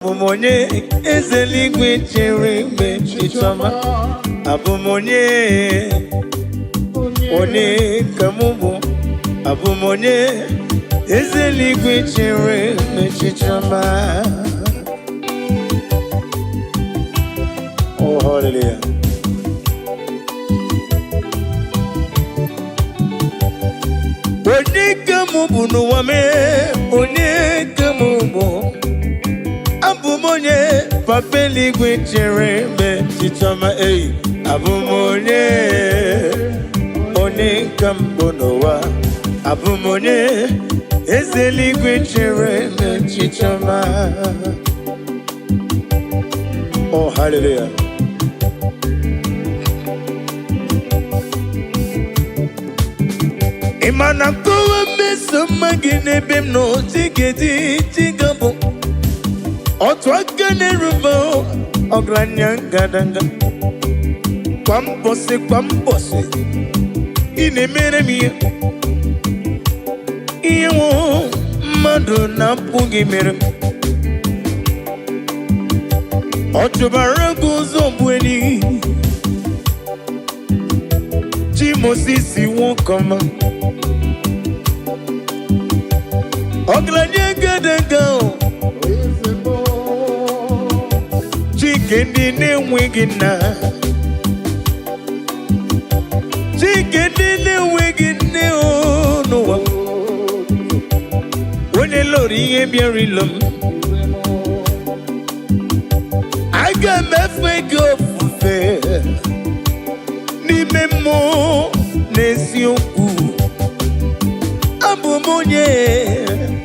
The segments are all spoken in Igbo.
Abụ m onye eze eluigwe chere m echiche ọma. Abụ m onye, onye ka mụ bụ. Abụ m onye eze eluigwe chere m echiche ọma. Oh, hallelujah. Onye ka mụ bụ n'ụwa mee, onye ka mụ bụ. Abụ m onye papa eluigwe chere m echiche ọma. Ei, abụ m onye, onye ka m bụ n'ụwa. Abụ m onye eze eluigwe chere m echiche ọma. Oh, hallelujah. Ị ma na nkọwa mmeso mma gị n'ebe m nọ chigedi chigabụ otu aka na-erube ọgaranya ngadanga. Kwa mbọsị kwa mbọsị ị na-emere m ihe ihe nwụ mmadụ na-apụghị mere m. Ọ chụbara gị ụzọ bụ enyi chi Mosisi nwoke ọma, ọgaranya ngadanga o, Chike ndị na-enweghị nna, Chike ndị na-enweghị nne o n'ụwa, onye lụrụ ihe bịara ilo m, aga m efe gị ofufe n'ime mmụọ na eziokwu. Abụ m onye,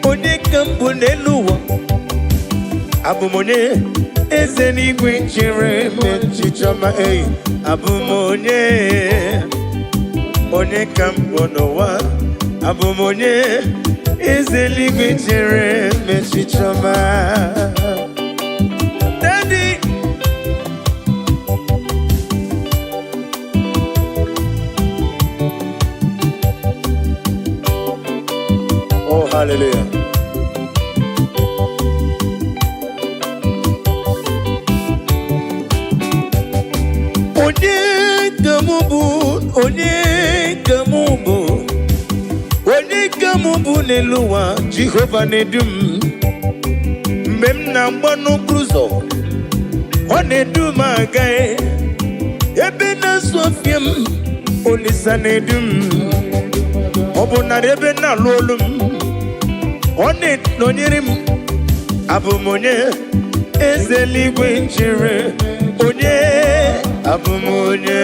onye ka m bụ n'elu ụwa. Abụ m onye eze n'igwe chere m echiche ọma. Ei, abụ m onye, onye ka m bụ n'ụwa. Abụ m onye eze eluigwe chere m echiche ọma. Daddy. Oh, hallelujah. Onye ka mụ bụ, onye ka mụ bụ, onye ka mụ bụ n'elu ụwa. Jehova na-edu m mgbe m na-agba n'okporo ụzọ, ọ na-edu m aga ebe na-asụ ọfịa m. Olisa na-edu m, ọ bụ narị ebe na-alụ olu m, ọ na-enọnyere m. Abụ m onye eze eluigwe chere onye. Abụ m onye,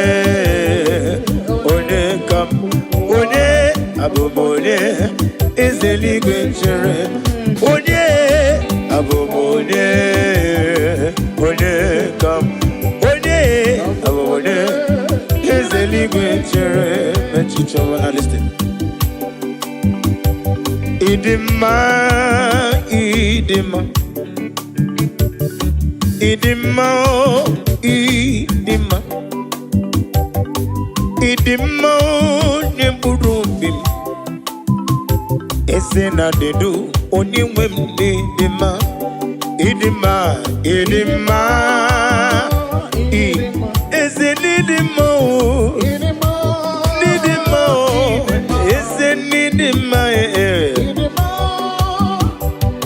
onye ka m, onye. Abụ m onye eze eluigwe chere onye. Abụ m onye, onye ka m, onye. Abụ m onye eze eluigwe chere echiche ọma. Now listen. Ịdị mma, ịdị mma, ịdị mma o, ịdị mma, ịdị mma, onye mkpụrụ obi m. Eze na dedu onye nwe m n'ịdị mma, ịdị mma, ịdị mma, eze n'ịdị mma o, n'ịdị mma o, eze n'ịdị mma e,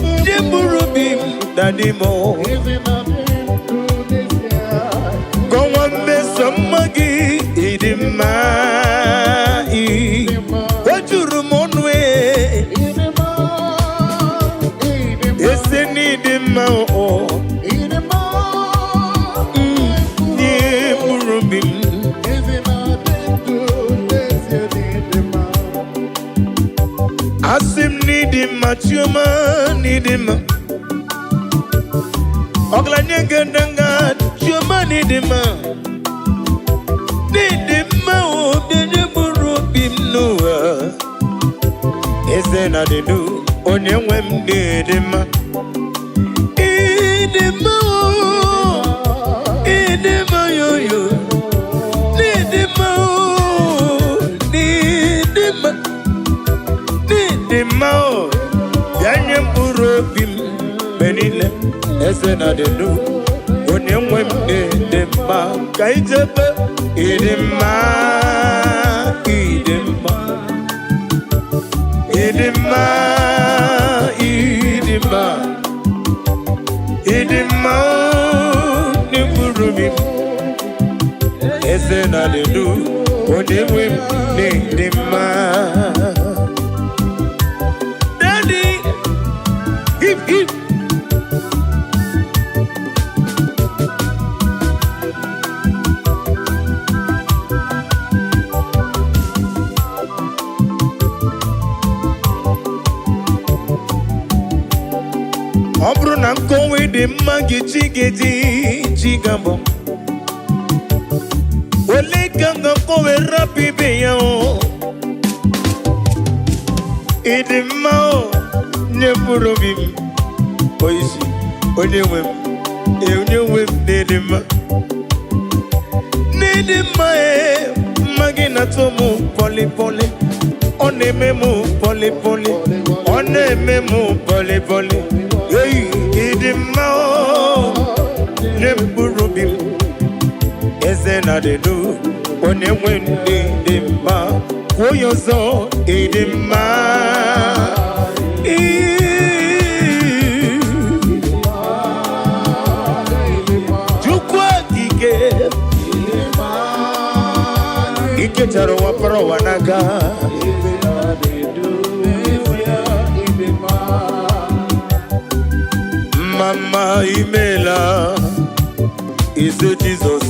onye mkpụrụ obi m, daddy m o. Kọwa mmeso mma gị, ịdị mma, o juru m ọnụ e. Eze n'ịdị mma o, nye mkpụrụ obi m. Asị m n'ịdị mma, chioma n'ịdị mma, ọgaranya ngandanga, chioma n'ịdị mma, n'ịdị mma o, onye mkpụrụ obi m n'ụwa. Eze na dedu onye nwe m n'ịdị mma, ịdị mma o, ịdị mma yoyo, n'ịdị mma o, n'ịdị mma, n'ịdị mma o, bịa nye mkpụrụ obi m mgbe niile. Eze na denu, onye nwe m dị mma. Ka ijebe, ịdị mma, ịdị mma, ịdị mma, ịdị mma, ịdị mma n'mkpụrụ obi m. Eze na denu, onye nwe m dị mma. Daddy, hip hip. Ọ bụrụ na nkọwa dị mma gị, chi ga-eji chi ga-abọ. Ole ka m ga-akọwe rapụ ibe ya? O ịdị mma o nye mkpụrụ obi m. Oisi onye nwe m, onye nwe m n'ịdị mma, n'ịdị mma. Ee, mma gị na-atọ m pọlị pọlị. Ọ na-eme m pọlị pọlị, ọ na-eme m pọlị pọlị. Ei, ịdị mma o nye mkpụrụ obi m. Eze na dịdu, onye nwe ndị dị mma. Kwuo ya ọzọ, ịdị mma. Ii. Chukwu okike ikechara ụwa, kpọrọ ụwa n'aka. Eze na-edu n'ezie, ịdị mma. Mma mma, imela. Eze Jizọs,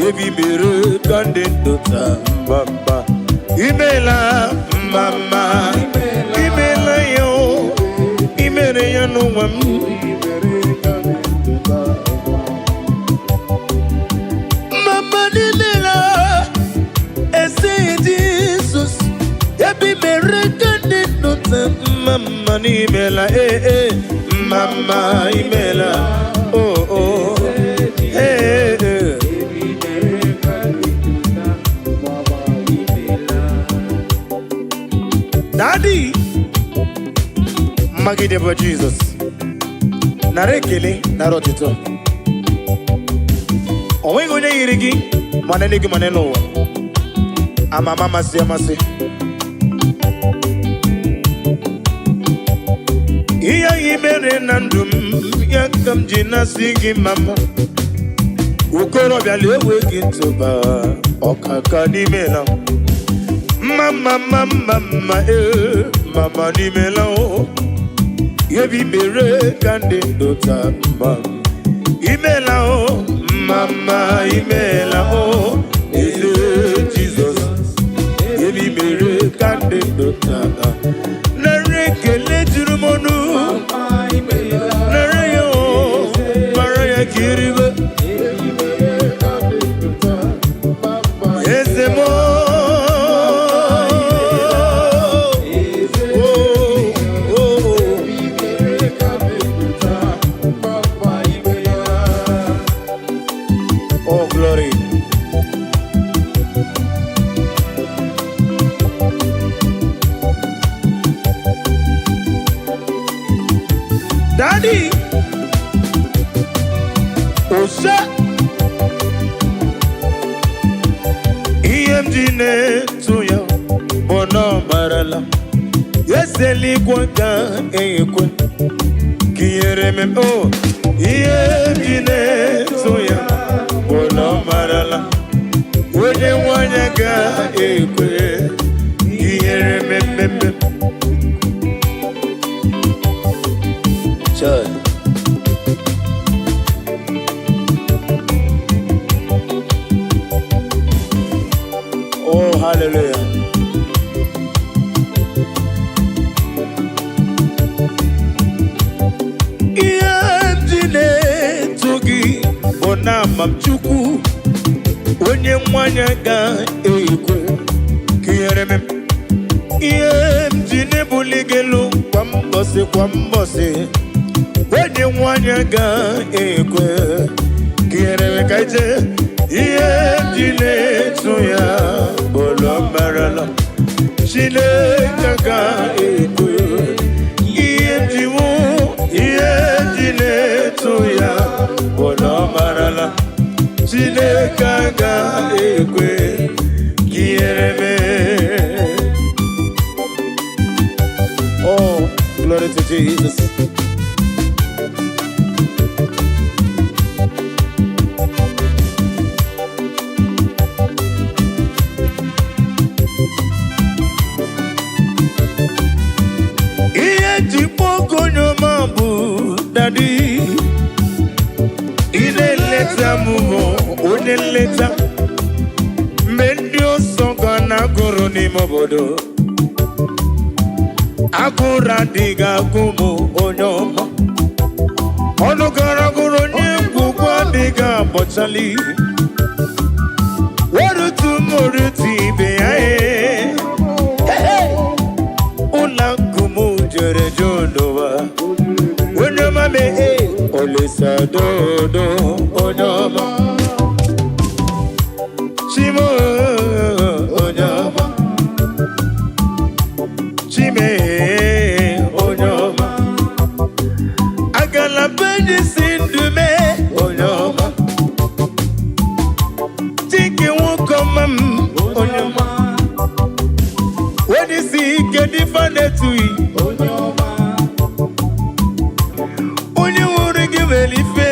ebi mere ka ndị ndụ taa. Mma mma, imela. Mma mma, imela ya o imere ya n'ụwa m. Imere ka ndị ndụ taa. Mma mma, imela. Eze Jizọs, ebi mere ka ndị ndụ taa. Mma mma, n'imela. Ee ee, mma mma, imela. Oh oh, ee ee. Imere ka ndị ndụ taa. Mama, imela. Daddy, mmagide bụ Jizọs. Nara ekele, nara ọtụtụ. O nweghị onye yiri gị, ma n'eluigwe ma n'elu ụwa. Ama ama, amasị amasị. Ihe anyị mere na ndụ m ya ka m ji na-asị gị mama. Okorobịa na-ewe gị ntụba ọkaka n'ime na mma mma mma mma mma. Ee, mama, n'imela o. Ebi mere ka ndị ndụ taa. Mma, imela o. Mma mma, imela o. Eze Jizọs, ebi mere ka ndị ndụ taa. Nara ekele juru m ọnụ. Mama, imela. Nara ya o, mara ya ka iribe. Imere ka ndị ndụ taa. Mama, Eze m. Eze. O, o, o. Imere ka ndị ndụ taa. Mama, imela. Oh, glory. Daddy, Ose, ihe m ji na-etu ya bụ na ọ marala. Eze eluigwe ga-ekwe ka ihere m o. Ihe m ji na-etu ya bụ na ọ marala. Onye nwanyị ga-ekwe ihere mmemme. Child. Oh, hallelujah. Ihe m ji na-eto gị bụ na ama m Chukwu onye nwanyị ga-ekwe ka ihere m. Ihe m ji na-ebuli gị elu kwa mbọsị kwa mbọsị, onye nwanyị ga-ekwe ka ihere m. Ka ije ihe m ji na-eto ya bụlụ marala. Chineke ga-ekwe. Ihe m ji wụ, ihe m ji na-eto. na-atụ ya bụ na ọ marala Chineke agaghị ekwe ka ihere mee. Oh, glory to Jesus. Ihe ji kpọọ onye ọma bụ daddy. Ị na-eleta m bụ onye nleta. Mgbe ndị ọsọ ga na-agụrụ n'ime obodo, agụrụ adịghị agụ m, onye ọma. Ọnụ gara gụrụ onye ngwugwu adịghị abọchali. Werutu m orutu ibe ya ee. Ụlọ akụ m jere jụụ n'ụwa. Onye ọma mee Olisa dodo, onye ọma. Chimo, onye ọma. Chime, onye ọma. Agala benji si ndụ mee, onye ọma. Chike nwoke ọma m, onye ọma. Onye isi ike dị fa na-etughị. Onye ọma. Onye nwụrụ gị nwere ife.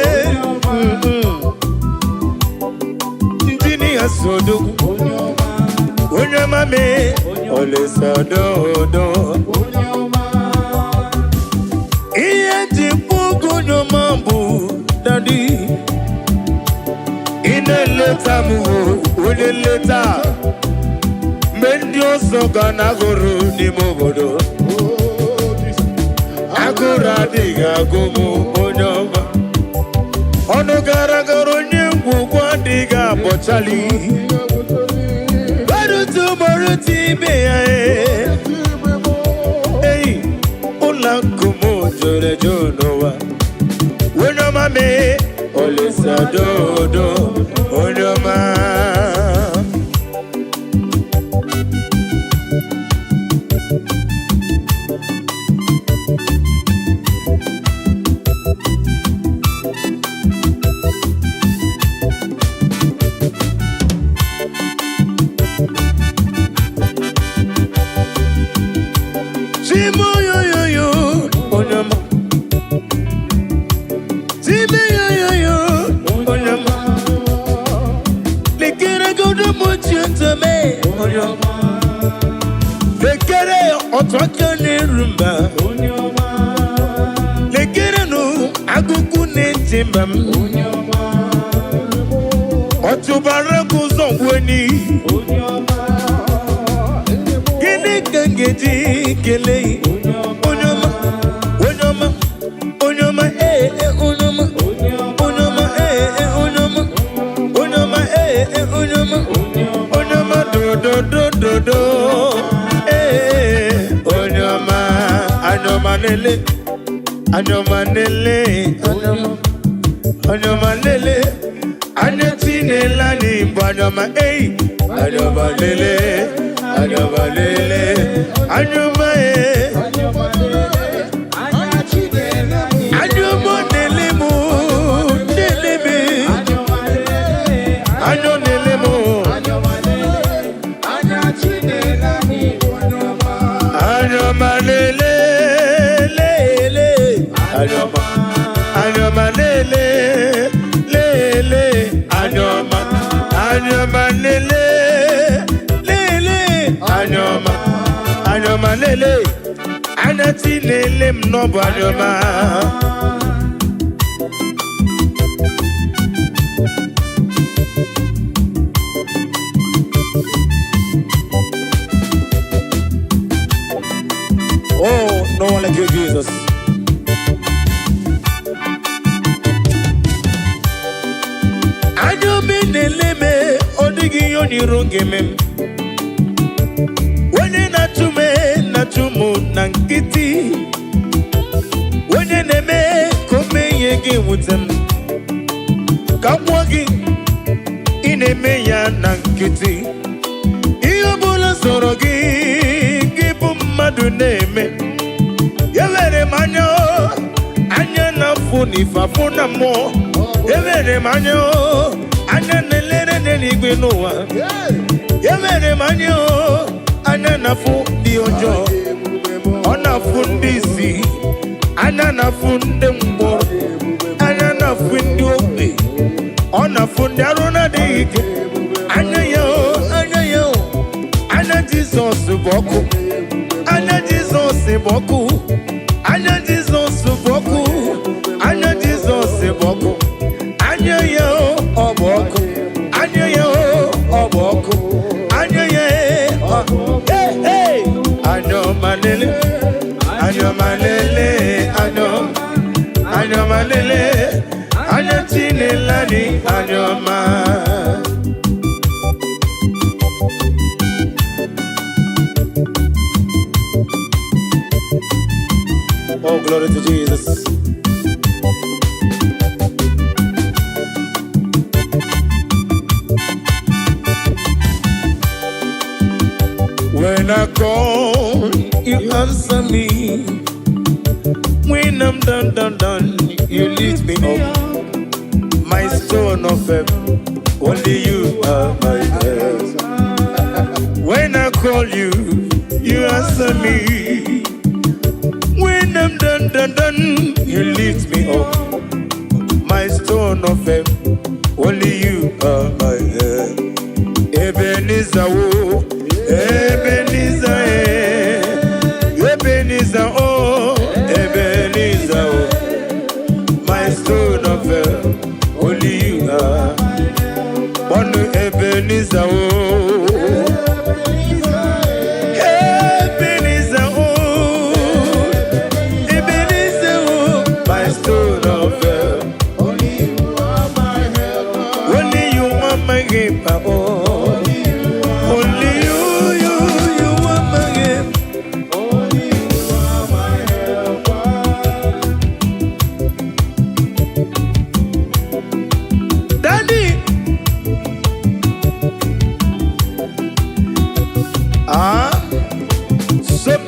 Ndị ya so odogwu. Onye ọma. Onye ọma mee Olisa dodo. Onye ọma. Ihe ji kpọgo onye ọma bụ daddy. Ị na-eleta m o, onye nleta. Mgbe ndị ọzọ ga na-agụrụ n'ime obodo, agụrụ adịghị agụ m, onye ọma. Ọnụ gara gara onye ngwugwu adịghị abọchali. Gbarutu morutu ibe ya ee. Ei, ụlọ akụ m jụrụ eju n'ụwa. Onye ọma mee Olisa dodo, onye ọma. Chimoyoyoyo, onye ọma. Chimeyoyoyo, onye ọma. Lekere godo m ochie ntome, onye ọma. Lekere otu aka na-eru mba. Onye ọma. Lekere nụ agụkụ na-eche mba m. Onye ọma. Ọtụbara gị ụzọ ngweni. Onye ọma. Gịnị ka m ga-eji kelee? Onye ọma. Onye ọma, onye ọma, onye ọma, ee ee, onye ọma. Onye ọma. Onye ọma, ee ee, onye ọma. Onye ọma, ee ee, onye ọma. Onye ọma. Onye ọma dododododo, ee, onye ọma. Anya ọma lele, anya ọma lele, anya ọma, anya ọma lele, anya tinela n'igbo, anya ọma ei, anya ọma lele, anya ọma lele, anya ọma ee. Anya ọma lele. Anya Chineke m. Anya ọma lele mụ, lele me. Anya ọma lele. Anya lele mụ. Anya ọma lele. Anya Chineke m. Onye ọma. Anya ọma lele lele, anya ọma, anya ọma lele lele, anya ọma, anya ọma lele lele, anya ọma, anya ọma lele, anya ti lele m n'ọbụ anya ọma. Oh, no one like you, Jesus. Anya obi na-ele m, ọ dịghị ihe onyiro ga-eme m. Onye na-achụ m na-achụ m na nkịtị. Onye na-eme ka o mee ihe ga-ewute m. Ka m gwụọ gị, ị na-eme ya na nkịtị. Ihe ọ bụla sọrọ gị, gị bụ mmadụ na-eme. Ya were m anya, anya na-afụ. n'ife, afụ na mmụọ. Enwere m anya o, anya na-elere n'eluigwe n'ụwa. Enwere m anya o, anya na-afụ ndị ọjọọ, ọ na-afụ ndị isi, anya na-afụ ndị mgbọrọ, anya na-afụ ndị ogbe, ọ na-afụ ndị arụ na-adịghị ike. Anya ya o, anya ya o, anya Jizọs bụ ọkụ. Anya Jizọs bụ ọkụ. Anya Jizọs bụ ọkụ. Anya Jizọs bụ ọkụ. Anya ya o, ọ bụ ọkụ. Anya ya o, ọ bụ ọkụ. Anya ya e, ọ. Hey, hey! Anya ọma lele, anya ọma lele, anya ọma, anya ọma lele, anya Chinelani, anya ọma. Oh, glory to Jesus. When I call, you answer me. When I'm done, done, done, you lift me up. My stone of help, only you are my help. When I call you, you answer me. When I'm done, done, done, you lift me up. My stone of help, only you are my help. Ebenezer, oh, Ebenezer, eh. Ebenezer, oh, Ebenezer, oh. My stone of help, only you are. One Ebenezer, oh, Ebenezer, oh, Ebenezer, oh, my stone of help. Only you are my helper. Only you are my helper, oh. Only you, you are my helper. Only you are my helper. Daddy. Ah, sop,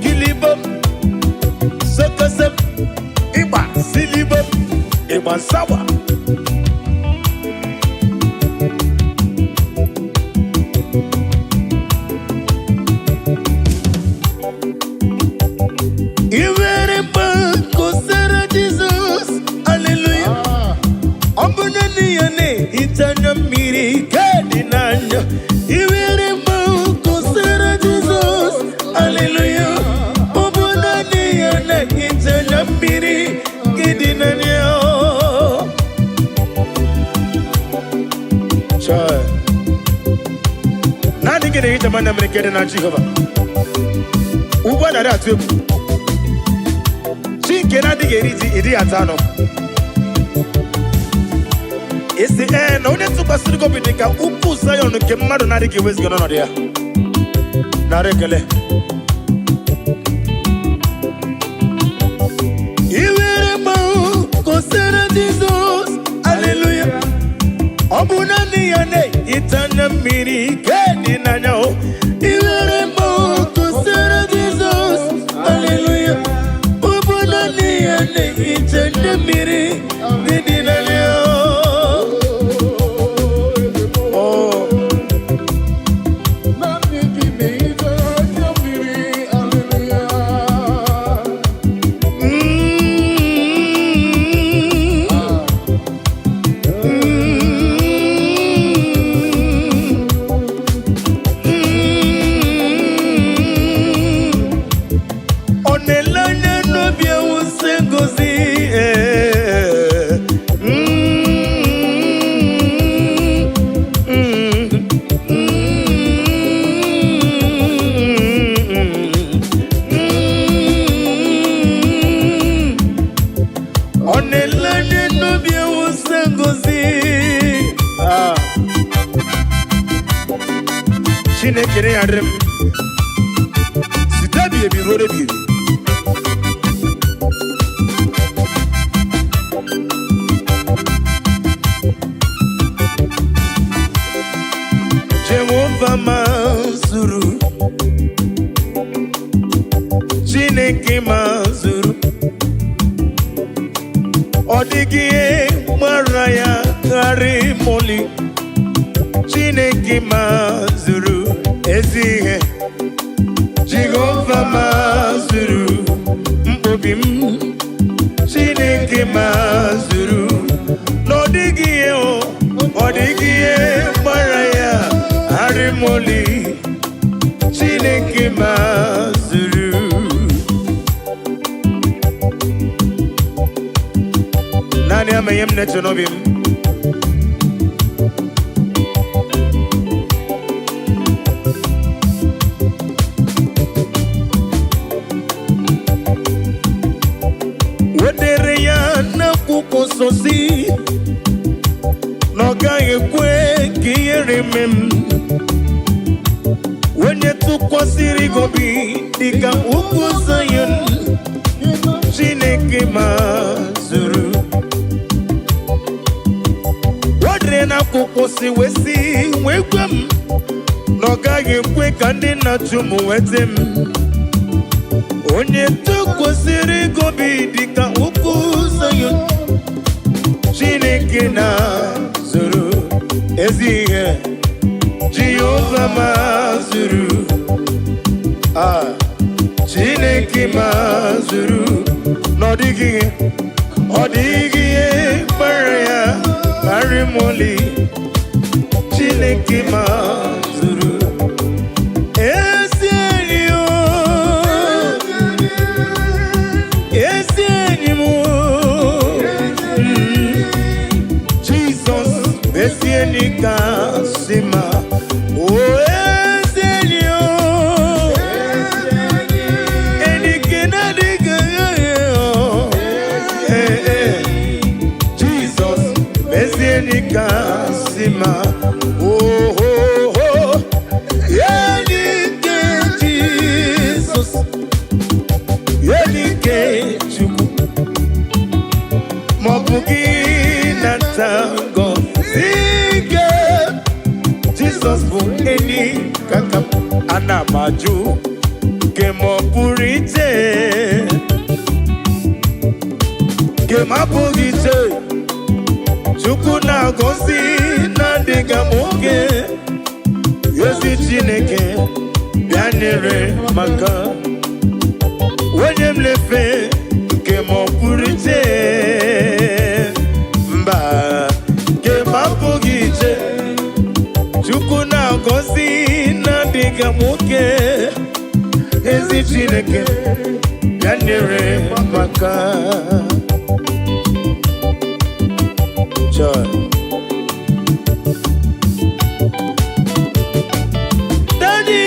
kilibom, sokosop, ịgba silibom, ịgba sawa. I nwere mgba kosara Jizọs, haleluya. Ọ bụ naanị ya na-ehicha anya mmiri ka dị n'anya. I nwere mgba kosara Jizọs, haleluya. Ọ bụ naanị ya na-ehicha anya mmiri ka dị n'anya. Chai. Naanị gị na-ehicha m anya mmiri ka dị na Jehova. Ugbu a narị atụ egwu. Chi nke na-adịghị eri ji ịdịghị ata anụ. Isi ee na onye tụkwasịrị gị obi dị ka ugwu Zayọn nke mmadụ na-adịghị eweziga n'ọnọdụ ya. Nara ekele. I were mmanwụ kosara Jizọs, aleluya. Ọ bụ naanị ya na-ehicha anya mmiri ke dị n'anya o. I were mmanwụ kosara Jizọs, aleluya. Ọ bụ naanị ya na-ehicha anya mmiri dị n'anya o. Oh. Naanị gị na-ehicha anya mmiri, hallelujah. Ọ na-ele anya n'obi ewusi ngozi eh. Ọ na-ele anya n'obi ewusi ngozi. Ah. Chineke na ya dịrị m site ebighị ebi ruo ebighị ebi. Jehova mazuru, Chineke mazuru. Ọ dịghị ihe gbara ya gharị moli. Chineke mazuru ezi ihe. Jehova mazuru mkpobi m. Chineke mazuru na ọ dịghị ihe o, ọ dịghị ihe gbara ya gharị moli. Chineke mazuru. Naanị ama ihe m na-eche n'obi m. Wedere ya n'akwụkwọ nsọ si na ọ gaghị ekwe ka ihere mee m. Onye tụkwasịrị gị obi dịka ugwu Zayọn, Chineke mazuru. Wedere n'akwụkwọ si wee si wee gwa m na ọ gaghị ekwe ka ndị na-achụ m nweta m. Onye tụkwasịrị gị obi dịka ugwu Zayọn, Chineke na-zuru ezi ihe. Jehova mazuru. Ah, Chineke mazuru na ọ dịghị ihe, ọ dịghị ihe kpara ya karị moli. Chineke mazuru ezi enyi o, ezi enyi m o. Jizọs ezi enyi kasị mma. O ezi enyi o, enyi nke na-adịghị agha o. Ee, ee. Jizọs ezi enyi kasị mma. Oh, oh, oh. Enyi nke Jizọs, enyi nke Chukwu, maọbụ gị nata ngọzi nke Jizọs bụ enyi kaka m. Ana m ajụ nke ma ọ pụrụ iche, nke m abụghị iche. Chukwu na-agọzi na-adịghị m oge. Ezi Chineke bịa nyere maka onye m lefe nke ma ọ pụrụ iche. Mba, nke m abụghị iche. Chukwu na-agọzi na-adịghị m oge. Ezi Chineke bịa nyere maka. Joy. Daddy.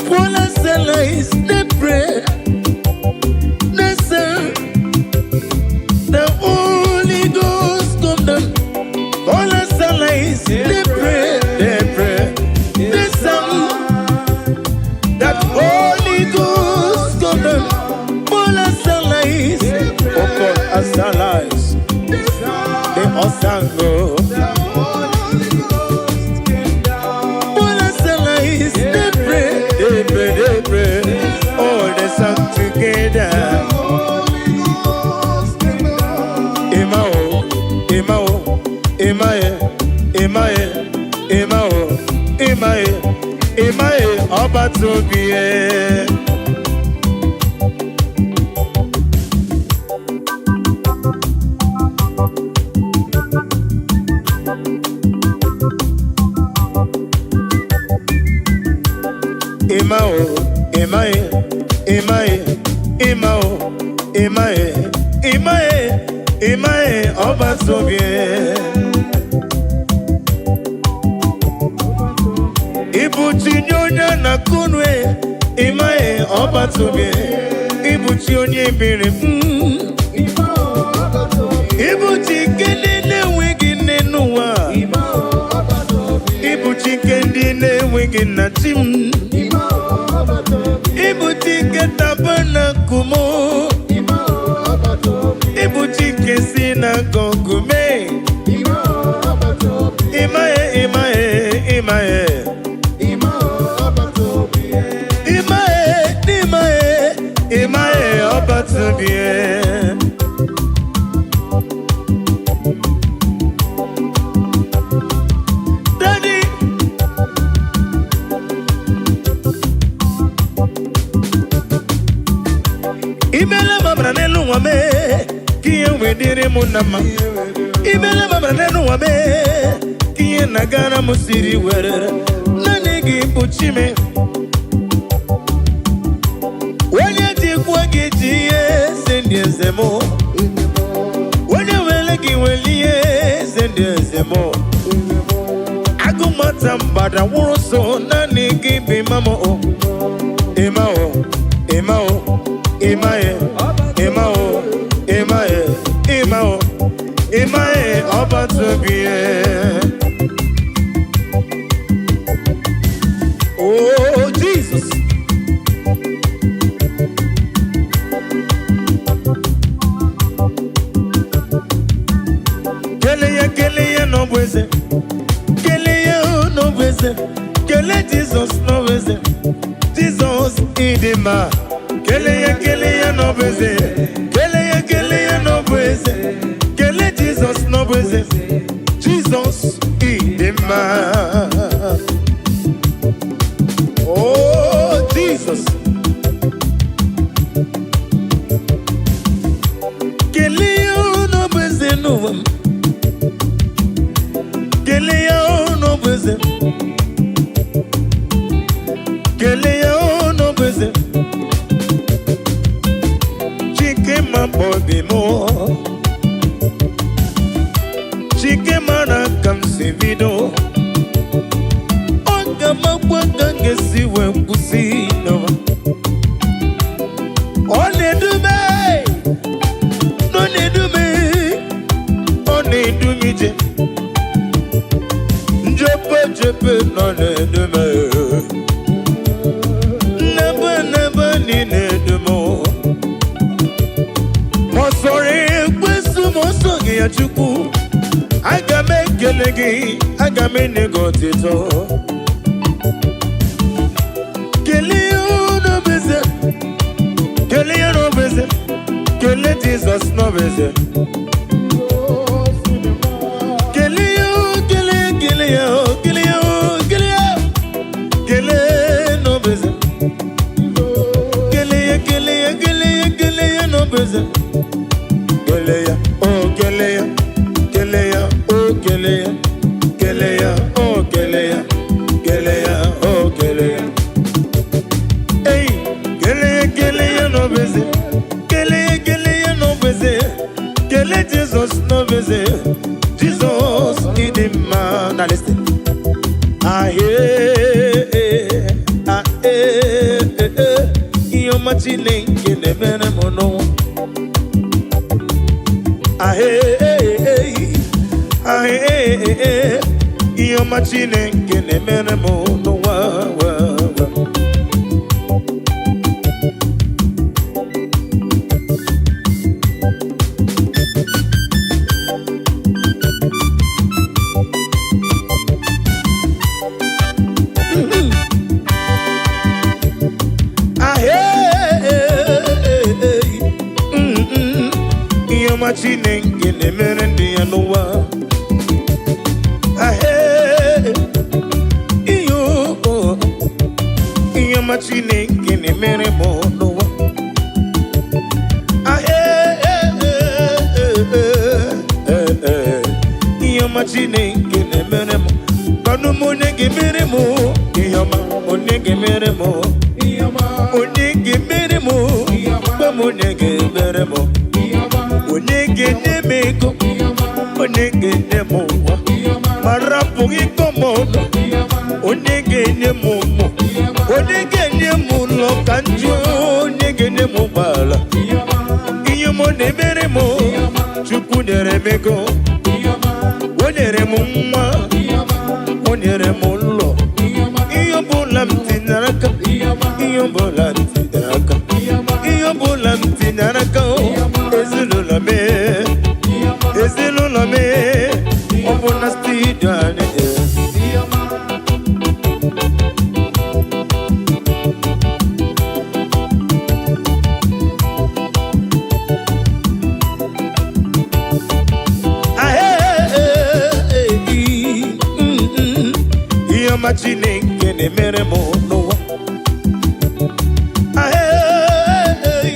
Paul and Silas, they pray, they say, the Holy Ghost come down. Paul and Silas, they pray, they sang that Holy Ghost come down. Paul and Silas, oh Paul and Silas, they all sang, oh. Paul and Silas, they pray, they pray, they pray. Oh, they sang together. Emma o, Emma o, Emma e, Emma e, Emma o, Emma e, Emma e, ọba tóbi e. Emma o, Emma e, Emma e, Emma o, Emma e, Emma e, Emma e, ọba tóbi e. Ibuchi nye onye na-akụnwe, ịmaghị ọba tóbi. Ibuchi onye biri m. Ibuchi nke ndị na-enweghị nne n'ụwa. Ibuchi nke ndị na-enweghị nna chi m. Ibuchi nke tabernacle. Ibuchi nke sinagogu mee. Ịmaghị, ịmaghị, ịmaghị. obi. Daddy, imela mabara n'elu ụwa mee ka ihe wee dịrị m na mma. Imela mabara n'elu ụwa mee ka ihe na-agara m siri were. Naanị gị bụ Chime. Onye jikwa gị ji ihe eze ndị eze m. Onye were gị were ihe eze ndị eze m. Agụmata mgbada nwụrụ so naanị gị bụ ịma m o. Ịma o, ịma o, ịma e, ịma o, ịma e, ịma o, ịma e, ọbata obi e. Oh, Jesus. Kele ya, kele ya n'ọbụ eze. Kele ya n'ọbụ eze. Kele Jizọs n'ọbụ eze. Jizọs ịdị mma. Kele ya, kele ya n'ọbụ eze. Kele ya, kele ya n'ọbụ eze. Kele Jizọs n'ọbụ eze. Jizọs ịdị mma. Oh, Jesus. Kele ya n'ọbụ eze n'ụwa m. Kele ya n'ọbụ eze. Kele ya n'ọbụ eze. Chike ma obi m. Chike mara ka m si bido. Ọ ga-amakwa ka m ga-esi wee kwụsị n'ụwa. Ọ na-edume, ọ na-edume, ọ na-edume ije. Njepe jepe nọ na-edume. Nnebe nnebe niile edume. Ma ọ sọrọ ekwensu ma ọ sọghị ya Chukwu. Aga m ekele gị, aga m enye gị otito. Kelee ya n'ọbụ eze, kelee ya n'ọbụ eze, kelee Jizọs n'ọbụ eze. Kelee ya, kelee, kelee ya, kelee ya, kelee ya, kelee n'ọbụ eze. Kelee ya, kelee ya, kelee ya, kelee ya n'ọbụ eze. Kelee ya, oh kelee ya, kelee ya, oh kelee ya, kelee ya, oh kelee ya, kelee ya, oh kelee ya. Hey, kelee kelee ya n'ọbụ eze. Kelee kelee ya n'ọbụ eze. Kelee Jizọs n'ọbụ eze. Jizọs ịdị mma. Now listen. Ahee, ahee, ihe ọma Chineke na-emere m n'ụwa. Ahee, ahee, ihe ọma Chineke na-emere m n'ụwa. Wa, wa. Ahee, ihe ọma Chineke na-emere ndị ya n'ụwa. Ahee, ihe o, ihe ọma Chineke na-emere m n'ụwa. Ahee, ihe ọma Chineke na-emere m. Kwanụ m onye ga-emere m ihe ọma, onye ga-emere m, onye ga-emere m, gwa m onye ga-emere m, onye ga-enye m ego, onye ga-enye m ụwa, ma rapụghị ịkọ m ọnụ, onye ga-enye m ụmụ, onye ga-enye m ụlọ ka njụ, onye ga-enye m ụgbọala. Ihe m na-emere m, Chukwu nyere m ego, o nyere m nwa, o nyere m ụlọ. Ihe ọbụla m tinyere aka, ihe ọbụla m tinyere aka, ihe ọbụla m tinyere aka, o ezinụlọ m, ezinụlọ m, ọ bụ na studio anyị. ọma Chineke na-emere m n'ụwa. Ahee,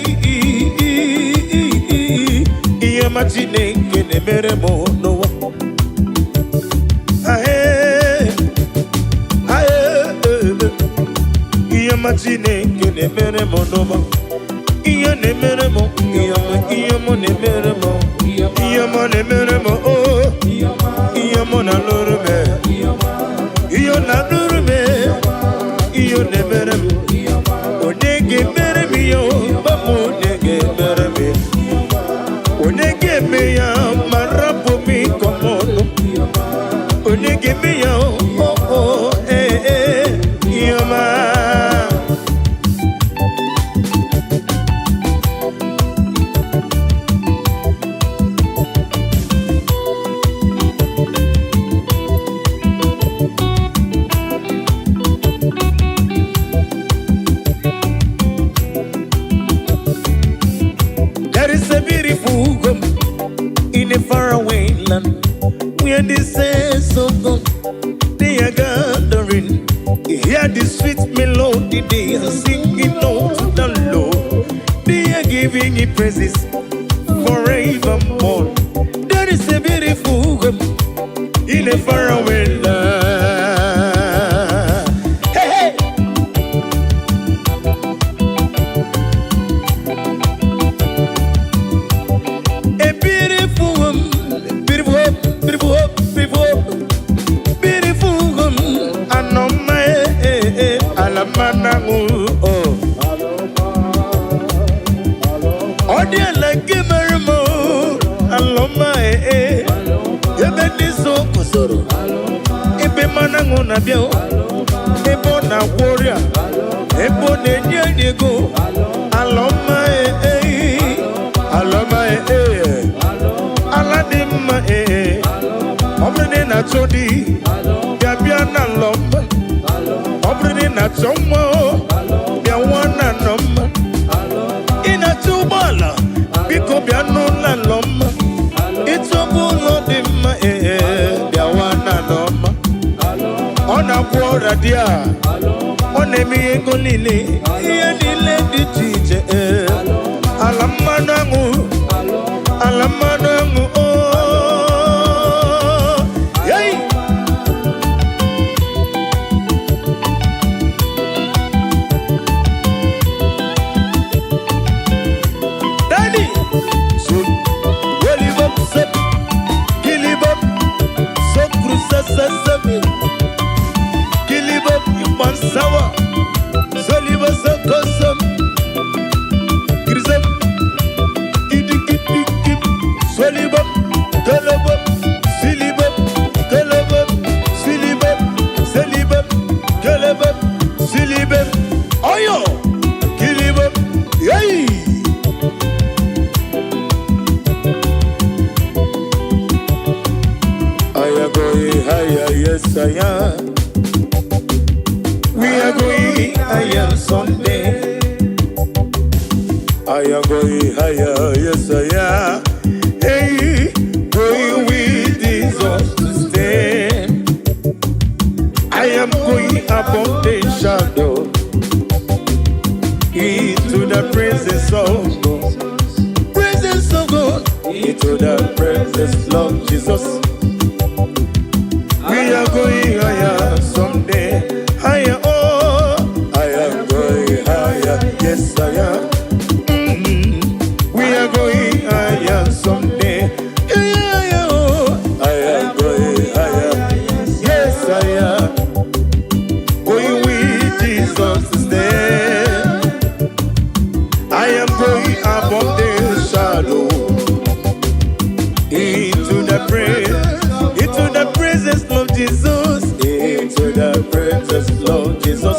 ihe ọma Chineke na-emere m n'ụwa. Ahee, ahee, ihe ọma Chineke na-emere m n'ụwa. Ihe na-emere m, ihe ọma, ihe ọma na-emere m, ihe ọma na-emere m, oh, ihe ọma na-alụrụ m, ihe ọ na-alụrụ m, ihe ọ na-emere m. Onye ga-emere m ihe ọma m? Onye ga-emere m ya? Onye ga-eme ya ma rapụ m ịkọ m ọnụ? Onye ga-eme ya? Oh, ee, ee, ihe ọma. There is a beautiful home in a faraway land where the saints of God, they are gathering. Hear the sweet melody they are singing out to the Lord. They are giving Him praises forevermore. There is a beautiful home in a faraway land. Hey, hey! A beautiful home, beautiful home, beautiful home, beautiful home, beautiful home. Anoma eh eh, alamanangu oh. Ọ dị ala nke mere m o, alọma eh eh. Ebe ndị nsọ guzoro, ebe mmanụ aṅụ na-abịa o, ebe ọ na-agwọ ọrịa, ebe ọ na-enye anyị ego. Alọma eh eh, alọma eh eh. Ala dị mma ee. Ọ bụrụ na ị na-achọ di, bịa bịa na alọma. Ọ bụrụ na ị na-achọ nwa o, bịa nwa na alọma. Ị na-achọ ụgbọala, biko bịa n'ụlọ alọma. Ịchọba ụlọ dị mma ee, bịawa na alọma. Ọ na-agwọ ọrịa dị a, ọ na-eme ihe ego niile, ihe niile dị iche iche ee. Ala mmanụ aṅụ, ala mmanụ aṅụ oh. Hey! Daddy! So, Wolibop, sep, kilibop, sokru, sasasami, kilibop, ipansawa, soliba, sokosam, grisam, kidikidikim, solibop, kolobop, silibop, kolobop, silibop, selibop, kolobop, silibop, oyo, kilibop, yay! I am going higher, yes I am. We are going higher someday. I am going higher, yes I am. Hey, going with Jesus to stay. I am going above the shadow into the presence of God. Presence of God, into the presence of Jesus. We are going higher someday. Higher, oh, I am going higher. Yes, I am. We are going higher someday. Yeah, yeah, oh, I am going higher. Yes, I am. Going with Jesus to stay. I am going above the shadow into the praise, into the presence of Jesus, into the presence of Jesus.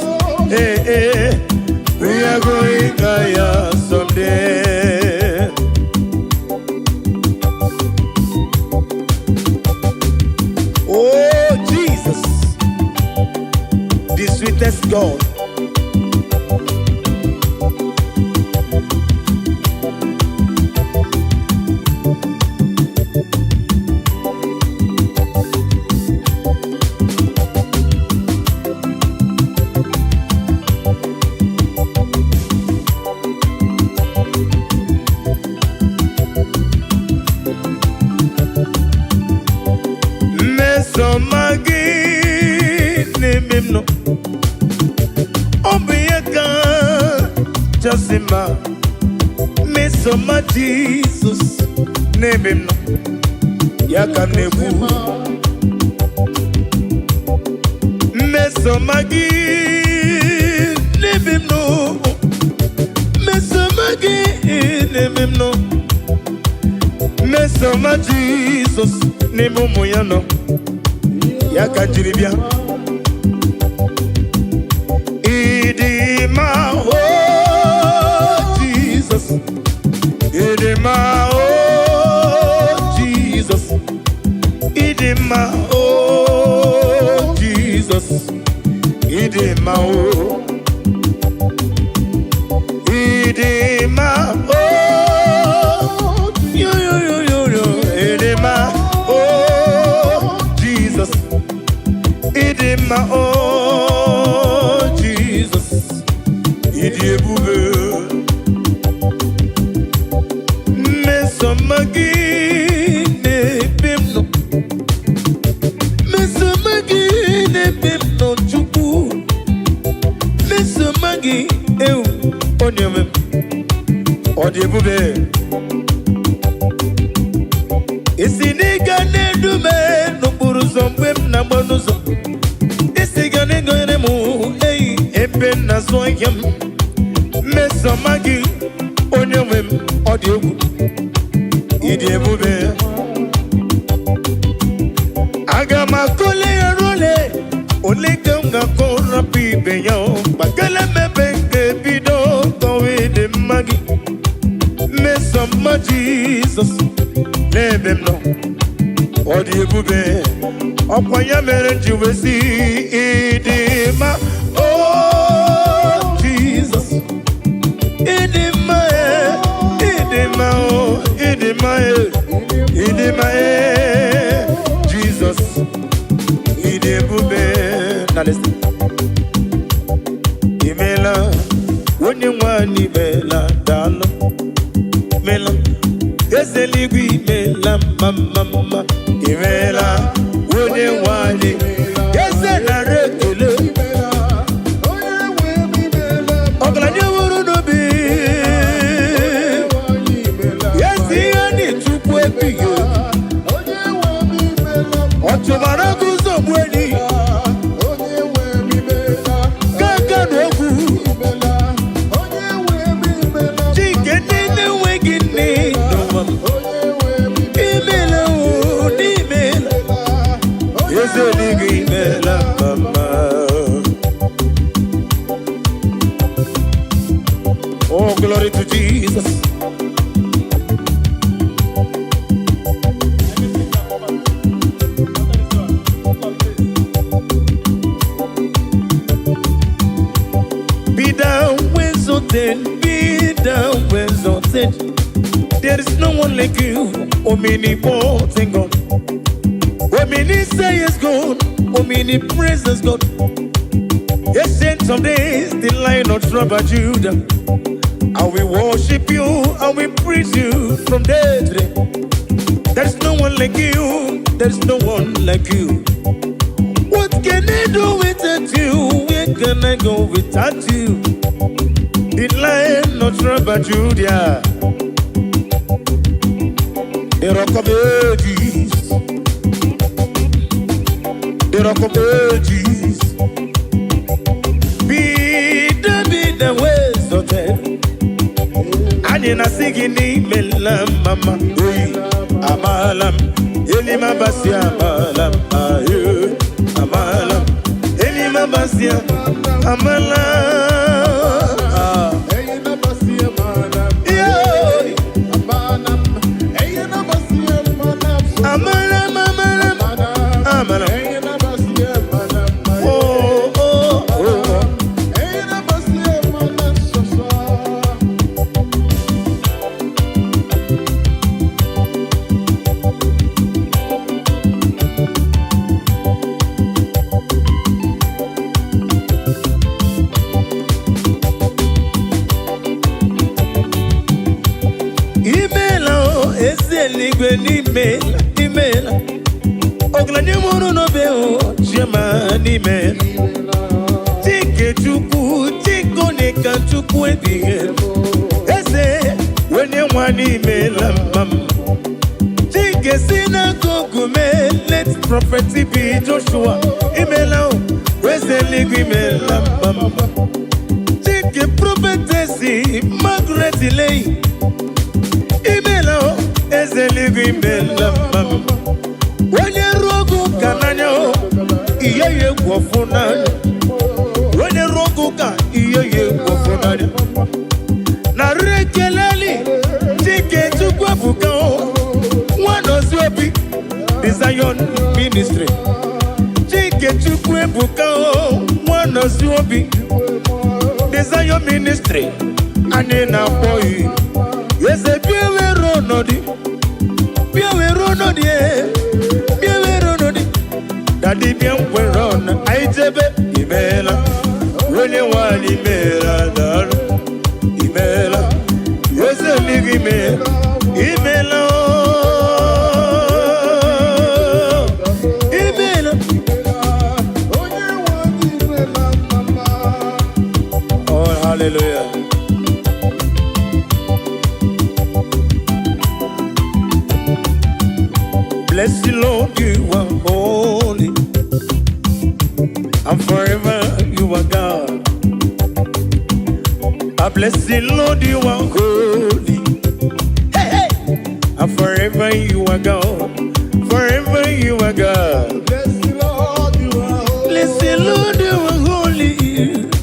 Hey, hey, we are going higher someday. Oh Jesus, the sweetest God. Kachasị mma, mmesoma Jizọs n'ebe m nọ, ya ka m na-ekwu. Mmesoma gị n'ebe m nọ, mmesoma gị n'ebe m nọ, mmesoma Jizọs n'ebe ụmụ ya nọ, ya ka m jiri bịa. Ịdị mma, o Jizọs, ịdị mma, o Jizọs, ịdị mma, o Jizọs, ịdị mma, o ịdị mma, o yo yo yo yo yo, ịdị mma, o Jizọs, ịdị mma, o Jizọs, ịdị ebube. Mmesoma gị n'ebe m nọ, mmesoma gị n'ebe m nọ, Chukwu, mmesoma gị, ewu onye nwe m, ọ dị ebube. Isi n'ịga na-edu m n'okporo ụzọ mgbe m na-agba n'ụzọ, isi ga na-egonyere m eyi ebe m na-azụ ahịa m. Mmesoma gị, onye nwe m, ọ dị egwu, ịdị ebube. Aga m akọle ya role ole ka m ga-akọ rapụ ibe ya o gbakele m ebe nke bido kọwa ịdị mma gị. Mmesoma Jizọs n'ebe m nọ, ọ dị ebube. Ọkwa ya mere m ji wee sị ịdị mma, o Jizọs, ịdị mma e, ịdị mma o, ịdị mma e, ịdị mma e, Jizọs, ịdị ebube. Na listen. Imela, onye nwanyị, imela, daalụ, imela, eze eluigwe, imela, mma mma mma, imela, onye nwanyị, eze, nara ekele. Ọgaranya nwere n'obi ezi ihe dị Chukwu ebighị ebi. Ọ chụbara gị ụzọ gbu enyi gaga n'okwu Chike ndị na-enweghị nne n'ụwa m. Imela o, n'imela, eze eluigwe, imela mama. Oh, glory to Jesus. Be thou exalted, be thou exalted. There is no one like you, omnipotent God. Omniscience God, omnipresence God. Ancient of days, the Lion of tribe of Judah. I will worship you, I will praise you from day to day. There is no one like you, there is no one like you. What can I do without you? Where can I go without you? The Lion of tribe of Judah, the Rock of Ages, the Rock of Ages. Be exalted. Anyị na-asị gị n'imela, mama oyi, amaala m elimabasi, amaala m ayo, amaala m elimabasi, amala. Ah. Yo. Amala m, amala m, amala m. Oh. Imeela o, ezi eluigwe, n'imela, imeela, ọgaranya mụrụ n'obe o, chiama, n'ime Chike Chukwu, Chike onye ka Chukwu. Chukwu ebighị ebi. Eze onye nwe imeela mma m. Chike si n'akụkụ mee, late Prophet B Joshua, imeela o. Eze eluigwe, imeela mma m. Chike Prophetess Margaret Leyi, imeela o. Eze eluigwe, imeela mma m. Onye ruo oge ụka n'anya o, ihe ya egwu ọfụ n'anya. Onye ruo oge ụka, ihe ya egwu ọfụ n'anya. Narị ekeleli Chike Chukwu Ebuka o, Nwanozi Obi, The Zion Ministry. Chike Chukwu Ebuka o, Nwanozi Obi, The Zion Ministry. Anyị na-akpọ yi eze. Bịa were ọnọdụ, bịa were ọnọdụ e, bịa were ọnọdụ. Daddy, bịa nkwere ọnụ anyị jebe. Imeela, onye nwanyị, imeela. Daalụ, imeela. Eze eluigwe, imeela, imeela ooo, imeela. Onye nwe anyị, imela mama. Oh, hallelujah. Bless the Lord, you are holy, and forever you are God. I bless the Lord, you are holy. Hey, hey. And forever you are God. Forever you are God. Bless the Lord, you are holy. Bless the Lord, you are holy.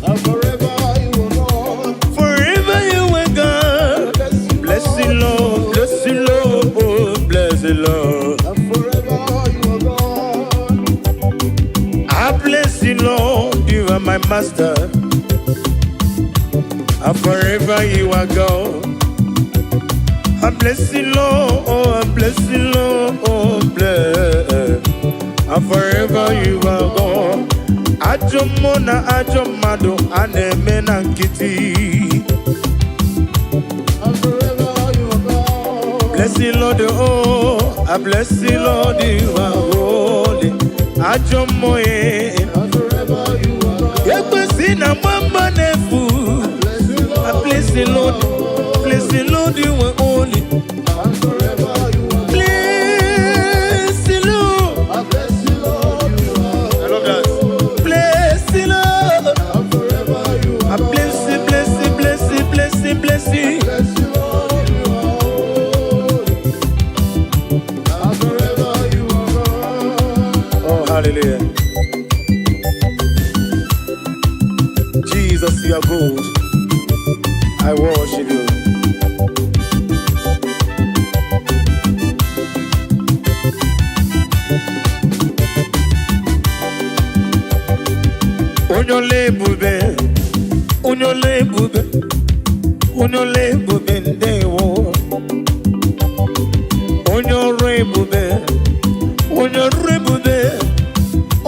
And forever you are God. Forever you are God. Bless the Bless the Lord, bless the Lord, oh, bless the Lord. And forever you are God. I bless the Lord, you are my master. And forever you are God. I bless the Lord, oh, I bless the Lord, oh, bless. And forever you are God. Ajọ mmụọ na ajọ mmadụ a na-eme na nkịtị. And forever you are God. Bless the Lord, oh, I bless the Lord, you are holy. Ajọ mmụọ eh. And forever you are God. Ekwesị na mgbamba na-efu. Bless the I Lord. bless the Lord, bless the Lord, you are holy. And forever you are God. Bless the Lord. I bless the Lord, you are I love that. Bless the Lord. And forever you I are bless the, bless the, bless the, bless the, bless the. Bless the Lord, you are holy. And forever you are God. Oh, hallelujah. Jesus, you are good. I worship you. Onye ọla ebube, onye ọla ebube, onye ọla ebube, ndewo. Onye ọrụ ebube, onye ọrụ ebube,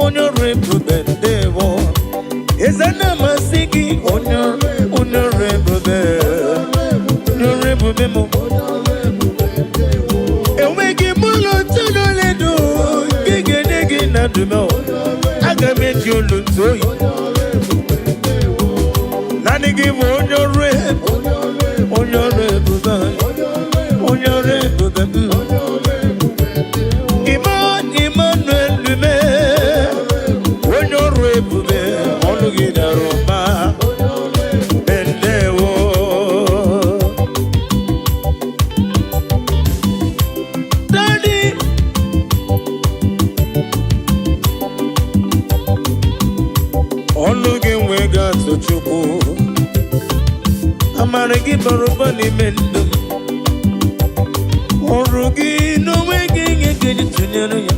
onye ọrụ ebube, ndewo. Eze na-amasị gị, onye ọrụ ebube, onye ọrụ ebube m. Enweghị m ụlọ ntụnụledo nke ga-enye gị na ndụmọ. Aga m eji olu ntụ oyi. Naanị gị bụ onye ọrụ ebube, onye ọrụ ebube anyị, onye ọrụ ebube m. Emmanuel Lume, onye ọrụ ebube, ọnụ gị dara ụba. Ndewo. Daddy, ọnụ gị nweghị atụ. Chukwu, amara gị bara ụba n'ime ndụ m. Ọrụ gị n'onwe gị nye gị tụnyere ya.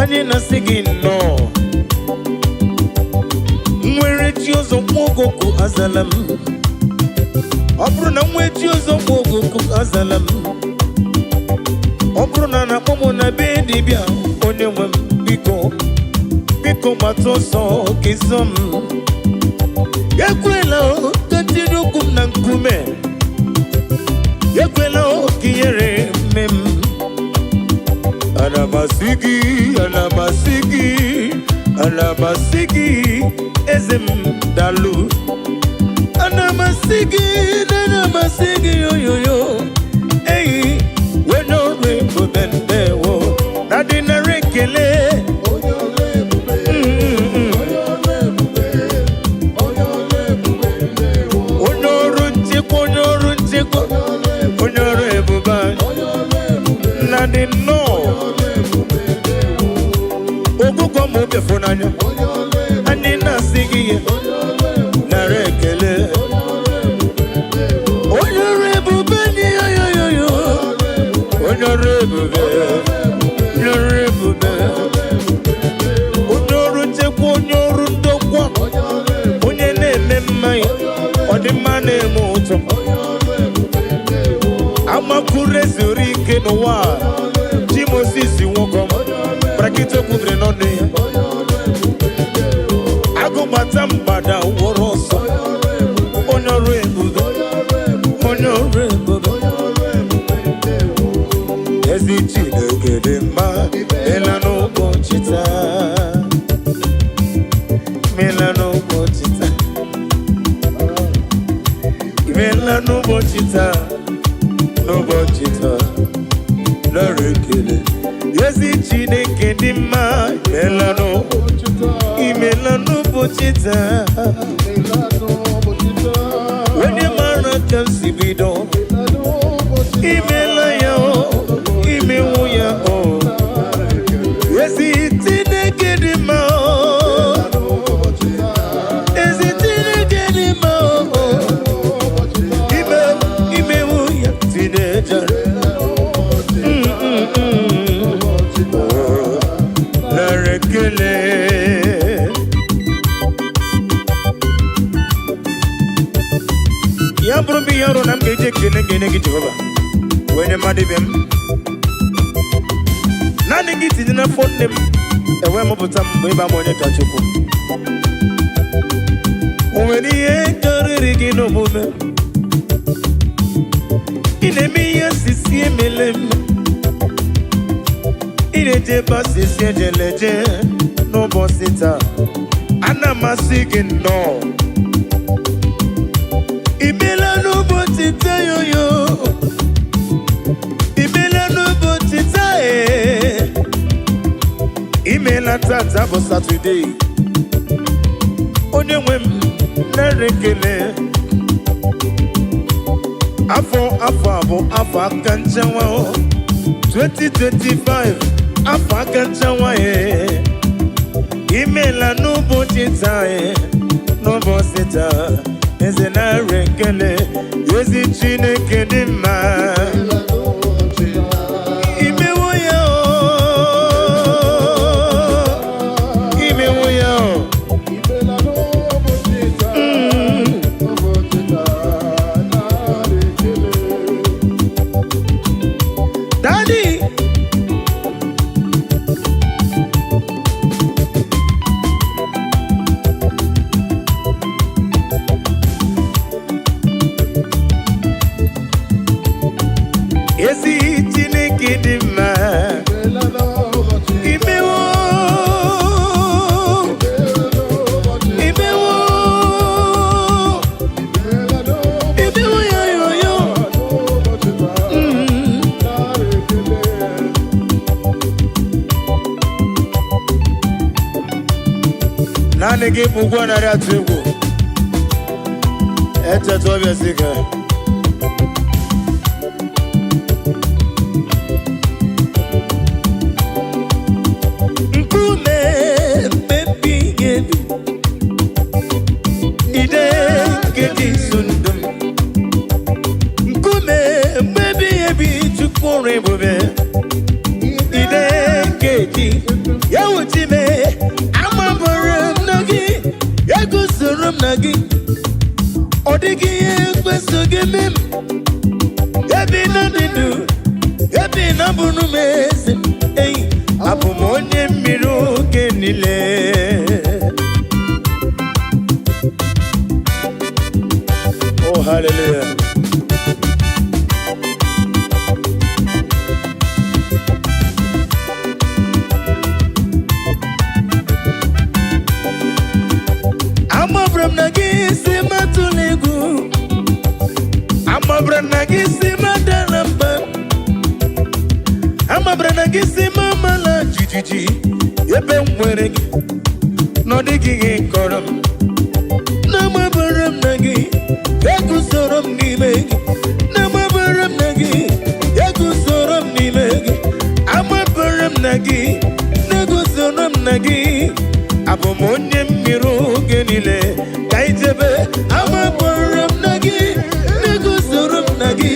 Anyị na-asị gị nnọọ. Nwere chi ọzọ nwa ogogo azala m. Ọ bụrụ na nwee chi ọzọ nwa ogogo azala m. Ọ bụrụ na na-akpọ m na be dibịa, onye nwe m, biko, biko, gbata ọsọ ka ịzọ m. Ekwela o ka tinye ụkwụ m na nkume. Ekwela o ka ihere mme m. Ana m asị gị, ana m asị gị, ana m asị gị, eze m, dalụ. na-asị gị, na na-amasị gị oyoyo. Eyi, onye ọrụ ebube, ndewo. Na dị nara ekele. Onye ọrụ ebube, onye ọrụ ebube, onye ọrụ ebube, ndewo. Onye ọrụ nchekwa, onye ọrụ nchekwa, onye ọrụ ebube anyị. Onye ọrụ ebube, Na dị nnọọ. ọrụ ebube, ndewo. Ogụgọ ma obi n'anya. Onye ọrụ ebube, Anyị na-asị gị ya. onye ọrụ ebube, Nara ekele. onye ọrụ ebube, ndewo. Onye ọrụ ebube ni yoyoyoyo. Onye ọrụ ebube. Onye ọrụ ebube. Onye ọrụ nchekwa, onye ọrụ ndokwa. Onye ọrụ ebube, Onye na-eme mmanya. Ọdịmma na-eme ụtọ. onye ọrụ ebube, ndewo. Amakure zuru ike n'ụwa a. Chi Moses nwoke ọma. Brakịta kwubiri n'ọnụ ya. Onye ọrụ ebube, ndewo. Agụgbata mgbada wụrụ ọsọ. Onye ọrụ ebube, Onye ọrụ ebube. onye ọrụ ebube, Onye ọrụ ebube. onye ọrụ ebube, ndewo. Ezi Chineke dị mma, mela n'ụbọchị taa. Mela n'ụbọchị taa. Mela n'ụbọchị taa. N'ụbọchị taa. Nara ekele. Ezi Chineke dị mma, mela Ụbọchị taa, imela n'ụbọchị taa. imela n'ụbọchị taa. Onye mara ka m si bido, Imela n'ụbọchị taa. imela ya o, imewu ya o. Nara ekele. Ezi Chineke dị mma o. N'ụbọchị taa, Ezi Chineke dị mma o. n'ụbọchị taa, Ime imewu ya tineja. n'ụbọchị n'ụbọchị taa. Nara ekele. Ya bụrụ m ihe ọrụ na m ga-eji ekele ga-enye gị, Jehova, wee nye mmadụ ibe m. Naanị gị tinye n'afọ nne m, enwee mụpụta m mgbe ịba m onye ka Chukwu. O nwere ihe karịrị gị n'omume. Ị na-eme ihe asịsị emele m. Ị na-eje ebe asịsị ejeleje n'ụbọchị taa. Ana m asị gị nnọọ. Imela n'ụbọchị taa yoyo. Imela n'ụbọchị taa ee. Imela tata bụ Satọde. Onye nwe m, nara ekele. Afọ afọ a bụ afọ aka nchewa o. 2025, afọ aka nchewa e. Imela n'ụbọchị taa e. N'ụbọchị taa, eze, nara ekele. Ezi Chineke dị mma. Imela n'ụbọchị taa. Imewo ya o. Imewo ya o. Imela n'ụbọchị taa, n'ụbọchị taa, nara ekele. Daddy. Ezi Chineke dị mma. Imela n'ụbọchị taa. Imewo. Imela n'ụbọchị taa. Imewo. Imela n'ụbọchị Imewo ya yo yo. n'ụbọchị taa, nara ekele. Naanị gị bụ ụgwọ narị atụ egwu. Echeta ọbịa si ka. Nkume mmebi ebi. Ide nke dị nso ndụ m. Nkume mmebi ebi, Chukwu ọrụ ebube. Ide nkeji ya wuchi me, amabara m na gị, eguzoro m na gị. Ọ dịghị ihe ekwesị gị mee m. Ebi na dị ndụ, ebi na bụrụ m eze eyi, abụ m onye mmiri oge niile. Oh, hallelujah. Amabara m na gị si matụla egwu. gị si m adala mba. Amabara na gị si m amala jijiji. Ebe m nwere gị, na ọ dịghị ihe kọrọ m. Na-amabara m na gị, eguzoro m n'ime gị. Na-amabara m na gị, eguzoro m n'ime gị. Amabara m na gị, na-eguzoro m na gị. Abụ m onye mmiri oge niile ka ijebe. Amabara m na gị, na-eguzoro m na gị.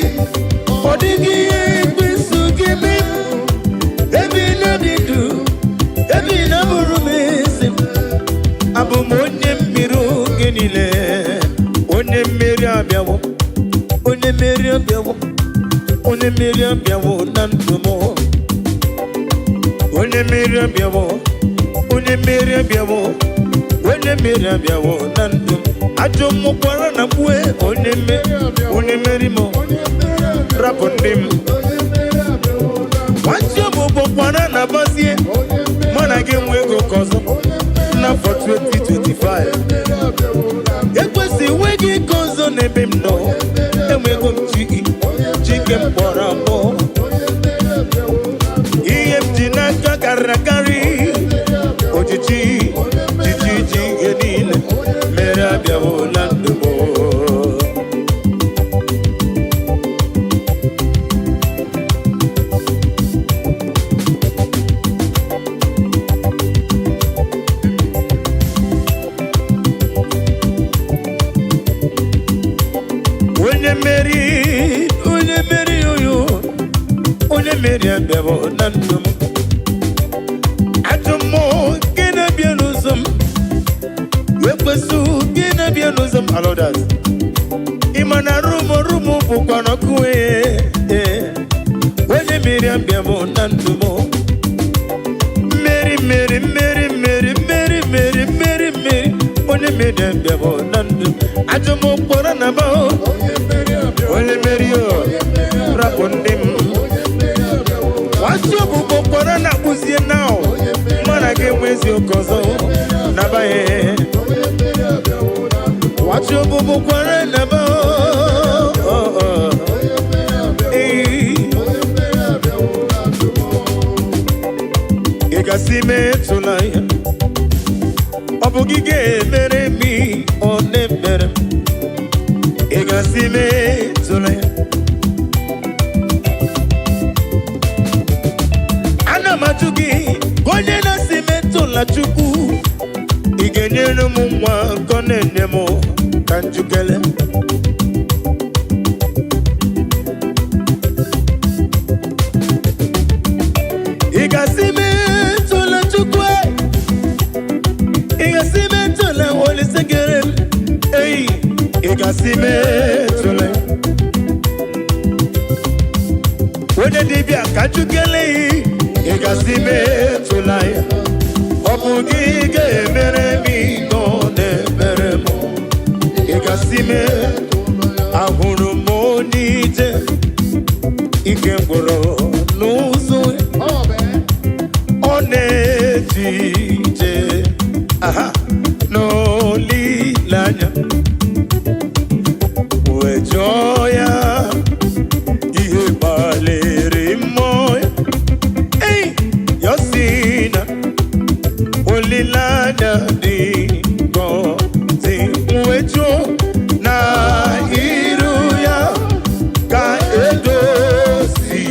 Ọ dịghị ihe ekwensu ga-eme m. Ebe ị na-adị ndụ, ebe ị na-abụrụ m eze m. Abụ m onye mmiri oge niile. Onye mmeri abịawo, onye mmeri abịawo, onye mmeri abịawo na ndụ m. Onye mmeri abịawo, onye mmeri abịawo, onye mmeri abịawo na ndụ m. Ajọ mmụkwara na mgbue onye mmeri, onye mmeri m. Rapụ ndị m. Nwachi ọbụbọ kwara na bazie mụ na gị nwe ego ka ọzọ n'afọ 2025. Ekwesị enweghị ike ọzọ n'ebe m nọ. Enwego m chi, chike m kpọrọ akpọ. Ihe m ji n'aka karịrị akarị. Ojiji jiji ji ihe niile mere abịawola ndụ m. Onye mmeri, onye mmeri, oyo, onye mmeri abịawo na ndụ m. Ajọ mmụọ nke na-abịa n'ụzọ m, ekwesị nke na-abịa n'ụzọ m, alodas. Ị ma na rumo rumo bụkwa n'ọkụ. Ee, onye mmeri abịawo na ndụ m. Mmeri, mmeri, mmeri, mmeri, mmeri, mmeri, mmeri, mmeri, onye mmeri abịawo na ndụ m. Ajọ mmụọ kpọrọ na ba. Onye mmeri o, rapụ ndị m. Nwachị ọbụbọ kpọrọ na akpụzie na mụ na gị enwe eziokwu ọzọ nabanye. Nwachị ọbụbọ kwara na ba. Ee. Ị gasị metụla ya, ọ bụ gị ga-emere m ihe ọ na-emere m. Ị gasị metụla ya. Ana m ajụ gị, onye na-asị metụla Chukwu, ị ga-enyere m nwa nke ọ na-enye m ka njukele. Ị ga-asị metụla Chukwu e? Ị ga-asị metụla Olisekere m? Ei, ị ga-asị metụla onye dibịa ka njukele? Ị ga-asị metụla ya, ọ bụ gị ga-emere m ihe ọ na-emere m. Ị ga-asị mee. Ahụrụ m onye ije ike gwụrụ n'ụzọ. Ọ na-eje ije, aha, n'olileanya, wee jụọ ya ihe gbalịrị mmụọ ya. Ei, ya sị na olileanya dị ngọzi. Wee jụọ na iru ya ka edoziri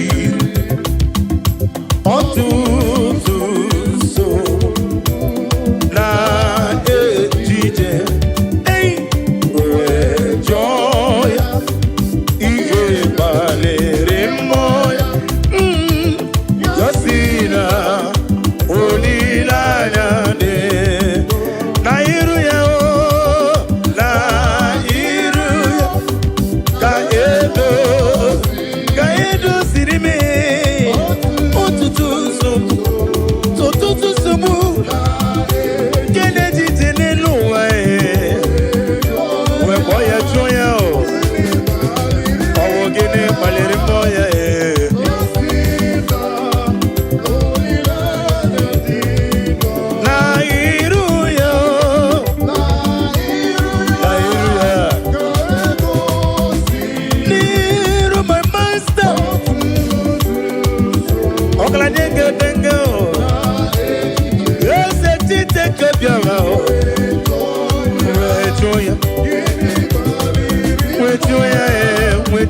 ọtụtụ nsogbu na ejije. Ei, wee jụọ ya.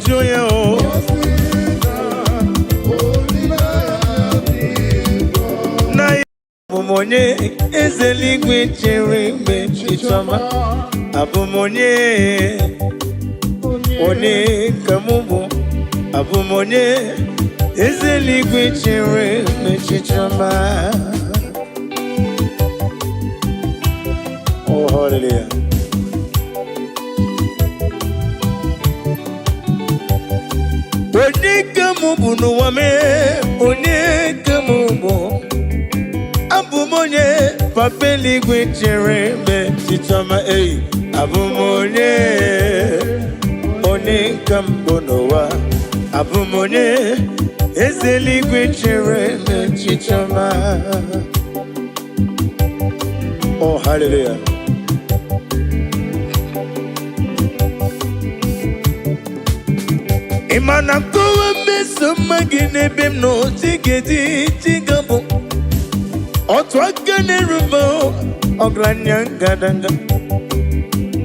Jụọ ya o. Na ya abụ m onye eze eluigwe chere mgbe chichọma. Abụ m onye, onye ka mụ bụ. Abụ m onye eze eluigwe chere mgbe chichọma. Oh, hallelujah. Onye ka mụ bụ n'ụwa mee? Onye ka mụ bụ? Abụ m onye papa eluigwe chere mgbe chichọma ei. Abụ m onye, onye ka m bụ n'ụwa. Abụ m onye eze eluigwe chere mgbe chichọma. Oh, hallelujah. Ị ma na nkọwa mmeso mma gị n'ebe m nọ, chi ga-eji chi ga-abụ otu aka na-erube ọgaranya ngadanga.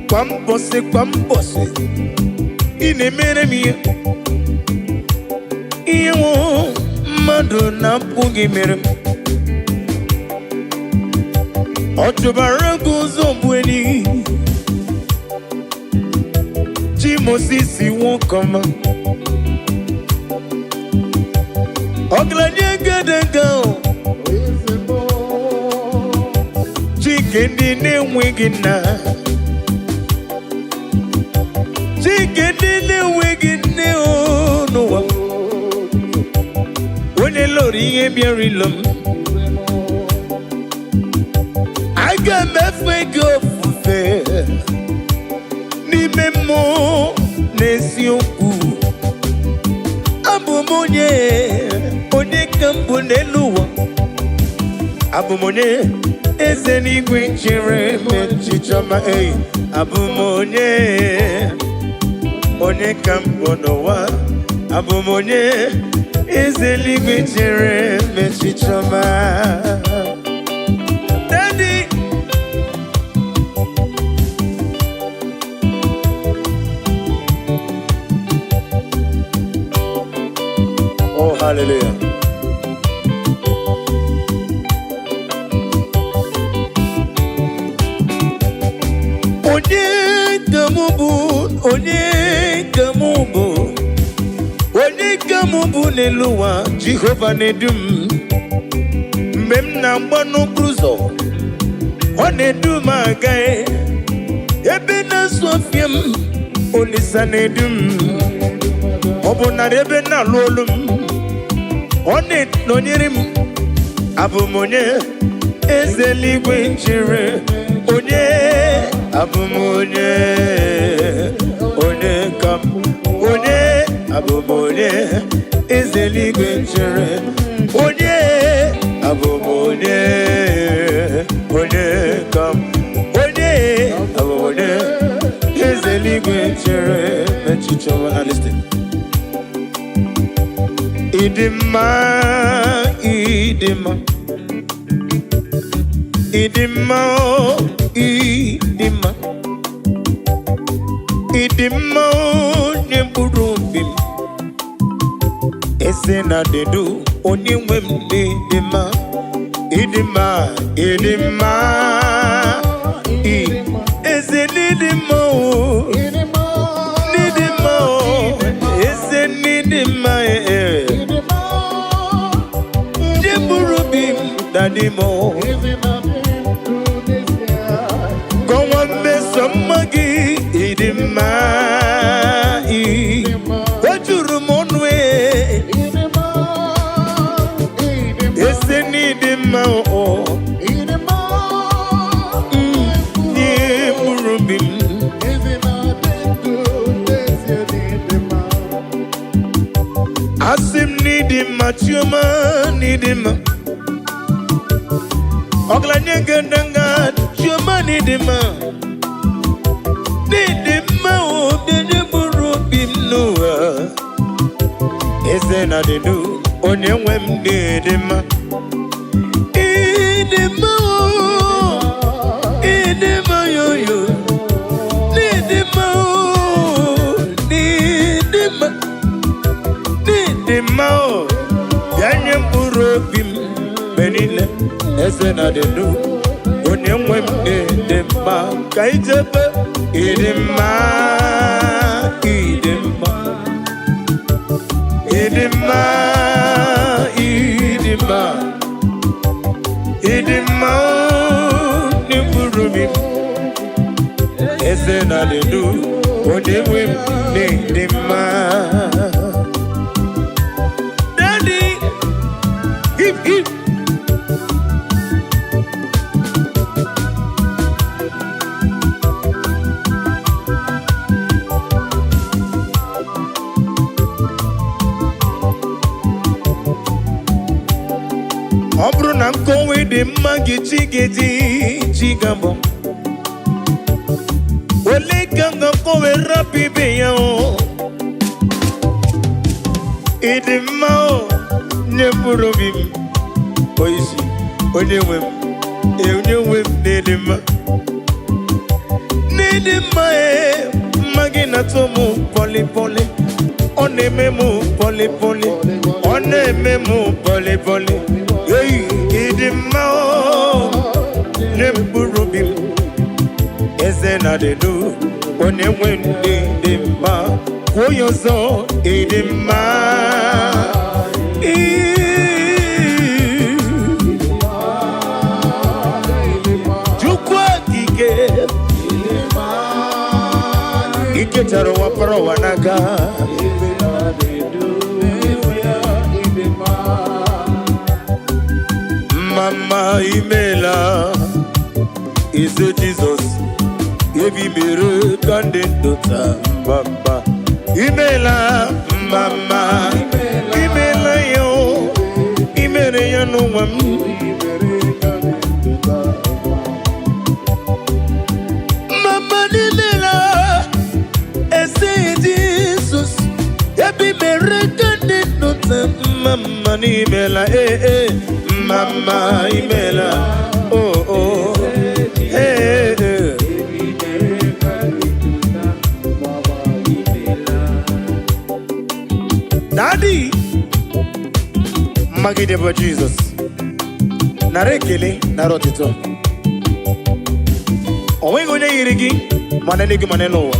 Kwa mbọsị, kwa mbọsị, ị na-emere m ihe ihe nwụ mmadụ na-apụghị mere m. Ọ chụbara gị ụzọ bụ enyi chi Mosisi nwoke ọma, ọgaranya ngadanga o. Chike ndị na-enweghị nna, Chike ndị na-enweghị nne o n'ụwa, onye lụrụ ihe bịara ilo m, aga m efe gị ofufe n'ime mmụọ na eziokwu. Abụ m onye, onye ka m bụ n'elu ụwa. Abụ m onye eze n'igwe chere m echiche ọma ei. Abụ m onye, onye ka m bụ n'ụwa. Abụ m onye eze eluigwe chere m echiche ọma. Daddy. Oh, hallelujah. Onye ka mụ bụ? Onye ka mụ bụ? Onye ka mụ bụ n'elu ụwa? Jehova na-edu m mgbe m na-agba n'okporo ụzọ, ọ na-edu m aga ebe na-asụ ọfịa m. Olisa na-edu m. Ọ bụ narị ebe na-alụ olu m, ọ na-enọnyere m. Abụ m onye eze eluigwe chere. Onye abụ m? Onye, onye ka m? Onye abụ m? Onye eze eluigwe chere. Onye abụ m? Onye, onye ka m? Onye abụ m? Onye eze eluigwe chere echiche ọma. Na listen. Ịdị mma, ịdị mma, ịdị mma o, ịdị mma, ịdị mma, onye mkpụrụ obi m. Eze na dedu, onye nwe m, ịdị mma, ịdị mma, ịdị mma, eze n'ịdị mma o, n'ịdị mma o, eze n'ịdị mma e. Ndị mkpụrụ obi m, daddy m o. Kọwa mmeso mma gị, ịdị mma. O juru m ọnụ e. Eze n'ịdị mma o, nye mkpụrụ obi m. Asị m n'ịdị mma, chioma, n'ịdị mma, ọgaranya ngandanga, chioma, n'ịdị mma, n'ịdị mma o, onye mkpụrụ obi m n'ụwa. Eze na dịdu, onye nwe m, n'ịdị mma, ịdị mma o, ịdị mma yoyo, n'ịdị mma o, n'ịdị mma. Eze na denu, onye nwe m dị mma. Ka ijebe, ịdị mma, ịdị mma, ịdị mma, ịdị mma, ịdị mma n'mkpụrụ obi m. Eze na denu, onye nwe m dị mma. Daddy, hip hip. Ọ bụrụ na nkọwa dị mma gị, chi ga-eji chi ga-abọ ole ka m ga-akọwe rapụ ibe ya. O ịdị mma o nye mkpụrụ obi m. Oisi onye nwe m, onye nwe m n'ịdị mma, n'ịdị mma. Ee, mma gị na-atọ m pọlị pọlị. Ọ na-eme m pọlị pọlị, ọ na-eme m pọlị pọlị. Ei, ịdị mma o nye mkpụrụ obi m. Eze na dedu, onye nwe ndị dị mma. Kwuo ya ọzọ, ịdị mma. Ee. Chukwu okike ikechara ụwa, kpọrọ ụwa n'aka. Eze na-edu n'ezie, ịdị mma. Mama, imela. Eze Jizọs, ebi mere ka ndị ndụ taa. Mama, imela. Mama, imela ya o imere ya n'ụwa m. Imere ka ndị ndụ taa. Mama, imela. Eze Jizọs, ebi mere ka ndị ndụ taa. Mama, imela. Ee ee, mama, imela. Oh oh, ee ee. Imere ka ndị ndụ taa. Mama, imela. Daddy, mmagide bụ Jizọs. Nara ekele, nara ọtụtụ. O nweghị onye yiri gị, ma n'eluigwe ma n'elu ụwa.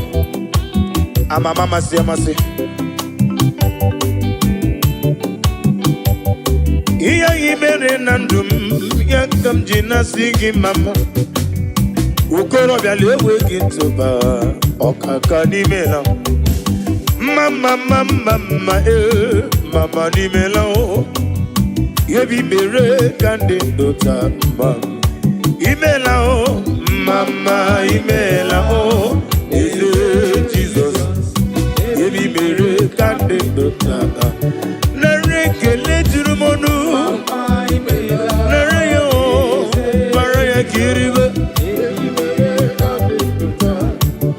Ama ama, amasị amasị. Ihe anyị mere na ndụ m ya ka m ji na-asị gị mama. Okorobịa na-ewe gị ntụba ọkaka n'ime na mma mma mma mma mma. Ee, mama, n'imela o. Ebi mere ka ndị ndụ taa. Mma, imela o. Mama, imela o. Eze Jizọs, ebi mere ka ndị ndụ taa. Nara ekele juru m ọnụ. Mama, imela. Nara ya o, mara ya ka iribe. Imere ka ndị ndụ taa.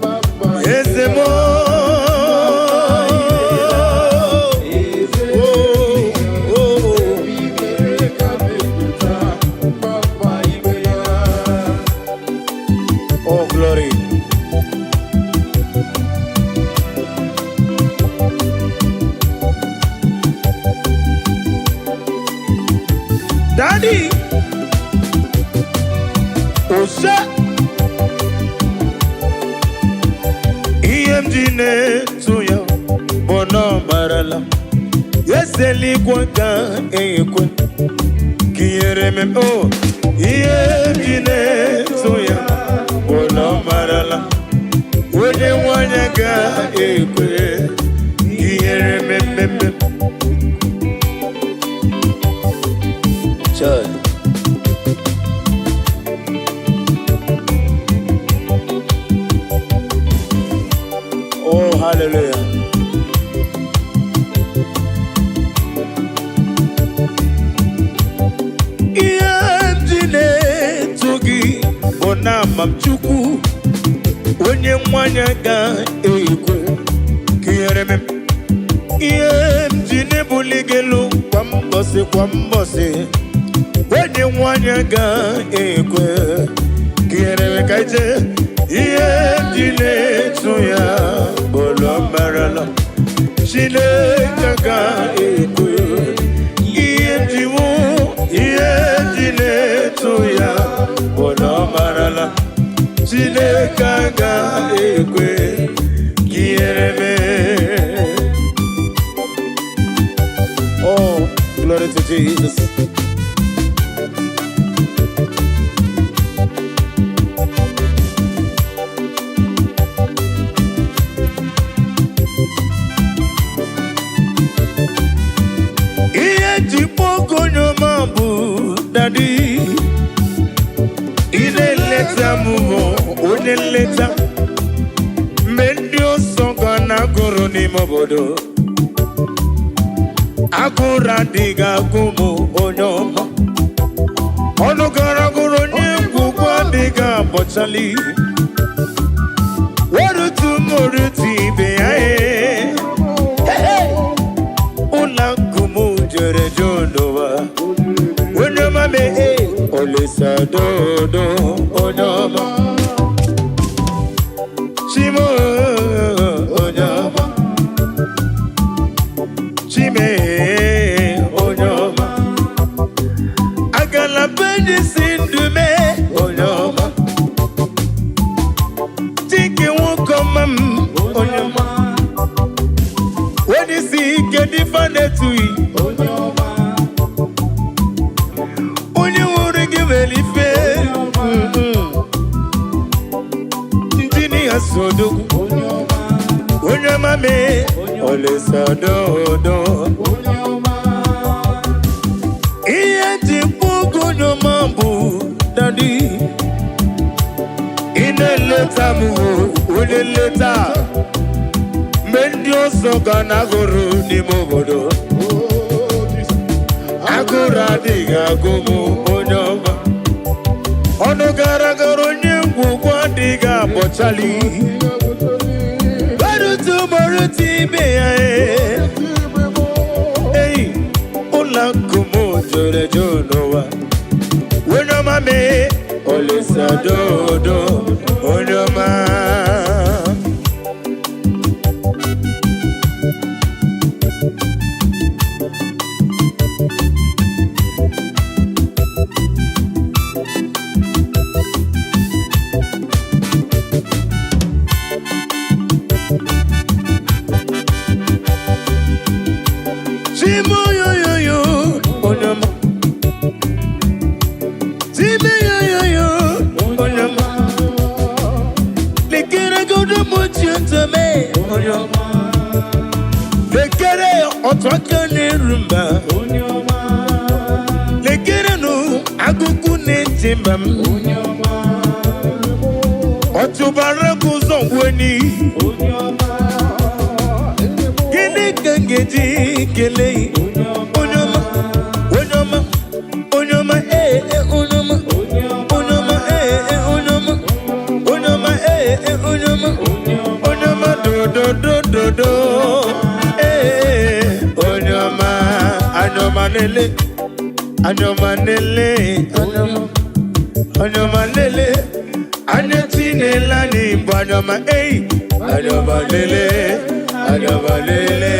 Mama, Eze m. Eze. O o. Imere ka ndị ndụ taa. Mama, imela. Oh, glory. Daddy, Ose, ihe m ji na-etu ya bụ na ọ marala. Eze eluigwe ga-ekwe ka ihere m o. Ihe m ji na-etu ya bụ na ọ marala. Onye nwanyị ga-ekwe ihere mmemme. Child. Oh, hallelujah. Ihe m ji na-etu gị bụ na ama m Chukwu onye nwanyị ga-ekwe ka ihere m. Ihe m ji na-ebuli gị elu kwa mbọsị kwa mbọsị, onye nwanyị ga-ekwe ka ihere m. Ka ije ihe m ji na-etu ya bụ na ọ marala. Chineke ga-ekwe. Ihe m ji wụ ihe m ji na-etu. Jesus. Ihe ji kpọọ onye ọma bụ Daddy. Ị na-eleta m bụ onye nleta. Mgbe ndị ọsọ ga na-agụrụ n'ime obodo, agụrụ adịghị agụ m, onye ọma. Ọnụ gara gụrụ onye ngwugwu adịghị abọchali. Werutu m orutu ibe ya ee. Ụlọ akụ m jere jụ n'ụwa. Onye ọma mee Olisa dodo, onye ọma. Chimo, onye ọma. Chime, onye ọma. Agala beji si ndụ mee, onye ọma. Chike nwoke ọma m, onye ọma. Onye isi ike dị fa na-etughị. Onye nwụrụ gị nwere ife. Ndị ya sodogwu. Onye ọma mee Olisa dodo. Ihe ji kpọgo onye ọma bụ Daddy. Ị na-eleta m o, onye nleta. Mgbe ndị ọzọ ga na-agụrụ n'ime obodo, agụrụ adịghị agụ m, onye ọma. Ọnụ gara gara onye ngwugwu adịghị abọchali. Gbarutu gbarutu ibe ya ee. Ei, ụlọ akụ m jụrụ eju n'ụwa. Onye ọma mee Olisa dodo, onye ọma. Chimoyoyoyo, onye ọma. Chimeyoyoyo, onye ọma. Lekere godo m ochie ntome, onye ọma. Lekere otu aka na-eru mba. Lekere nụ agụkụ na-eche mba m. Ọtụbara bụ ụzọ ngweni. Gịnị ka m ga-eji kelee onye ọma, onye ọma, onye ọma, ee ee, onye ọma, onye ọma, ee ee, onye ọma, onye ọma, ee ee, onye ọma, onye ọma, dododododo, ee, onye ọma, anya ọma lele, anya ọma lele, anya ọma, anya ọma lele, anya tinela anyị bụ anya ọma, ei, anya ọma lele, anya ọma lele,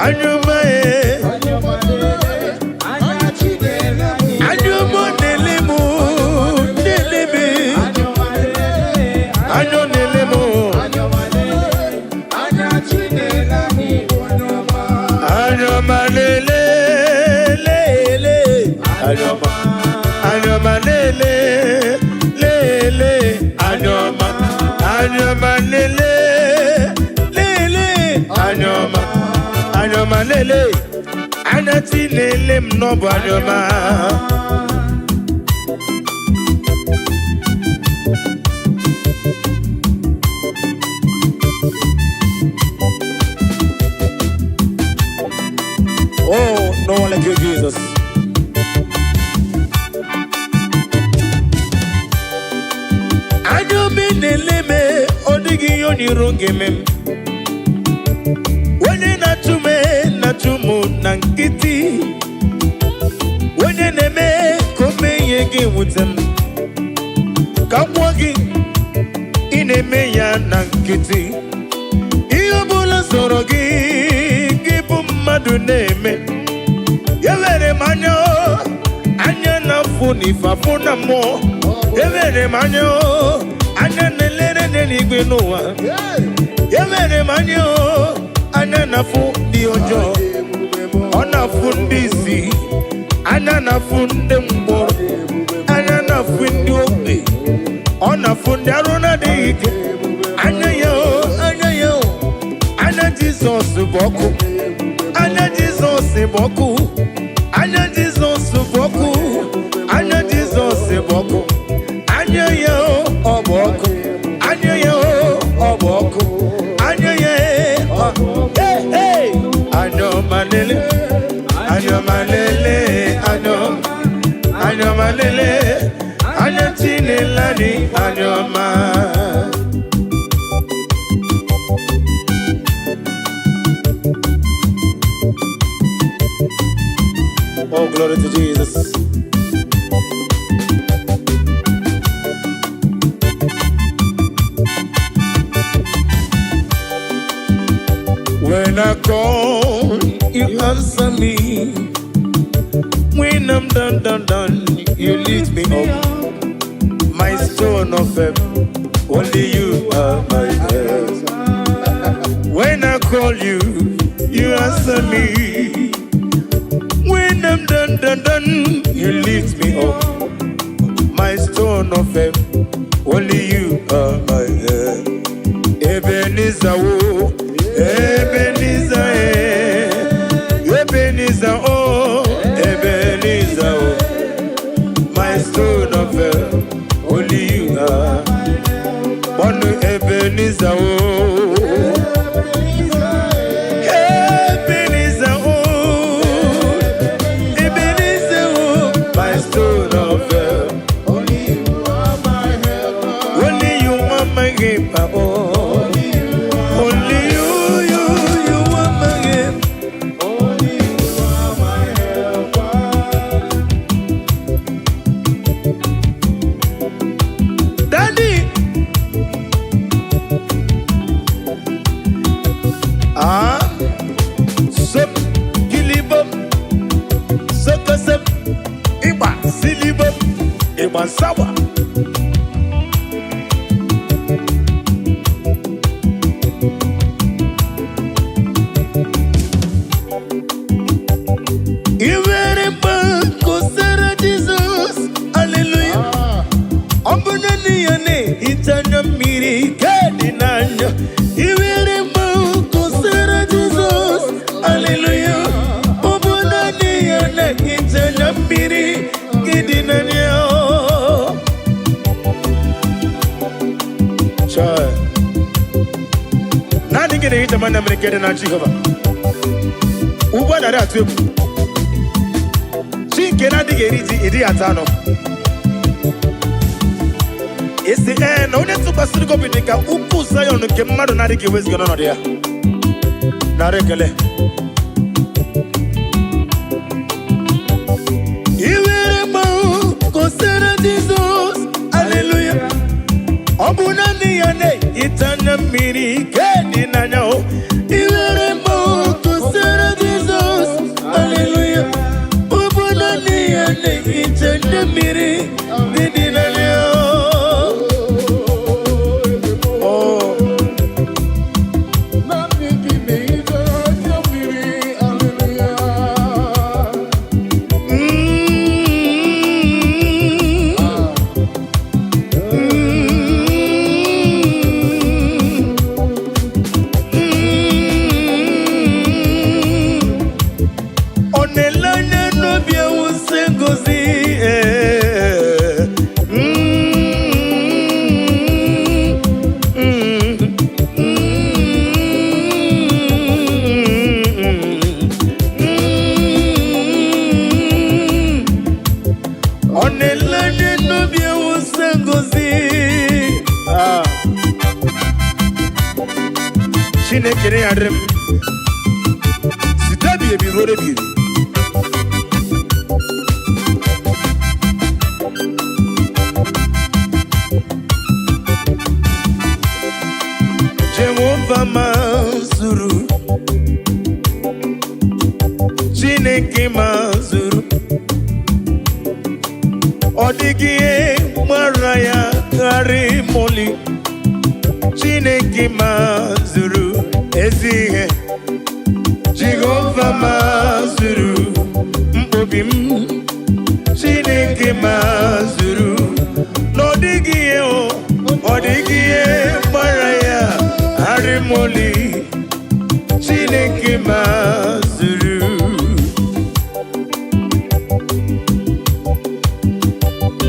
anya ọma, ee. Anya ọma na-ele mụ, na-ele m. Anya ọ na-ele mụ. Anya ọma lele, lele. Anya ọma, anya ọma lele, lele. Anya ọma, anya ọma lele, lele. Anya ọma, anya ọma lele. Anya ti na-ele m n'ọbụ anya ọma. Oh, no one like you, Jesus. Anya omi na-ele m, ọ dịghị ihe onye iro ga-eme m. Onye na-achụ m na-achụ m na nkịtị. Onye na-eme ka o mee ihe ga-ewute m. Ka m gwụọ gị, ị na-eme ya na nkịtị. Ihe ọbụla sọrọ gị, gị bụ mmadụ na-eme. Ewere m anya o, anya na-afụ n'ife afụ na mmụọ. Ewere m anya o, anya na-elere n'eluigwe n'ụwa. Ewere m anya o, anya na-afụ ndị ọjọọ. Ọ na-afụ ndị isi. Anya na-afụ ndị mkpọrọ, anya na-afụ ndị ogbi, ọ na-afụ ndị arụ na-adịghị ike. Anya ya o, anya ya o, anya Jizọs bụ ọkụ. Anya Jizọs bụ ọkụ. Anya Jizọs bụ ọkụ. Anya Jizọs bụ ọkụ. Anya ya o, ọ bụ ọkụ. Anya ya o, ọ bụ ọkụ. Anya ya e, ọ. Hey, hey! Anya ọma lele, anya ọma lele, anya ọma, anya ọma lele, anya Chinelani, anya ọma. Oh, glory to Jesus. When I call, you answer me. When I'm done, done, done, you lift me up. My stone of help, only you are my help. When I call you, you answer me. When I'm done, done, done, you lift me up. My stone of help, only you are my help. Ebenezer, oh, Ebenezer, eh. Ebenezer, oh, Ebenezer, oh, my stone of help, only you are. One Ebenezer, oh, Ebenezer, oh, Ebenezer, oh, my stone of help, Only you are my helper. Only you are my helper, oh. Only you are, Only you, you are my helper. only you are my helper. Daddy. Ah, sop, kilibom, sokosop, ịgba silibom, ịgba sawa. I nwere mkpa kosara Jizọs, hallelujah. Ah, Ọ bụ naanị ya na-ehicha anya mmiri nke dị n'anya. I were mma kosara Jizọs, haleluya. Ọ bụ naanị ya na-ehicha anya mmiri nke dị n'anya. Chai. Naanị gị na-ehicha m anya mmiri nke dị na Jehova. Ugbu a narị atụ egwu. Chi nke na-adịghị eri ji ịdịghị ata anụ. Isi ee na onye tụkwasịrị gị obi dị ka ukwu Zayọn nke mmadụ na-adịghị eweziga n'ọnọdụ ya. Nara ekele. Iwere mmanwụ kosara Jizọs, aleluya. Ọ bụ naanị ya na-ehicha anya mmiri nke dị n'anya o. Iwere mmanwụ kosara Jizọs, aleluya. Ọ bụ naanị ya na-ehicha anya mmiri nke dị n'anya o. oh, Oh. Naanị gị na-ehicha anya mmiri, hallelujah. Mm. Ah, Ọ na-ele anya n'obi ewusi ngozi eh. Mm, mm, mm, mm. Ọ na-ele anya n'obi ewusi ngozi. Ah. Chineke na ya dịrị m site ebighị ebi ruo ebighị ebi. Jehova mazuru, Chineke mazuru, ọ dịghị ihe gbara ya gharị moli. Chineke mazuru ezi ihe. Jehova mazuru mkpobi m. Karị m oli. Chineke mazuru.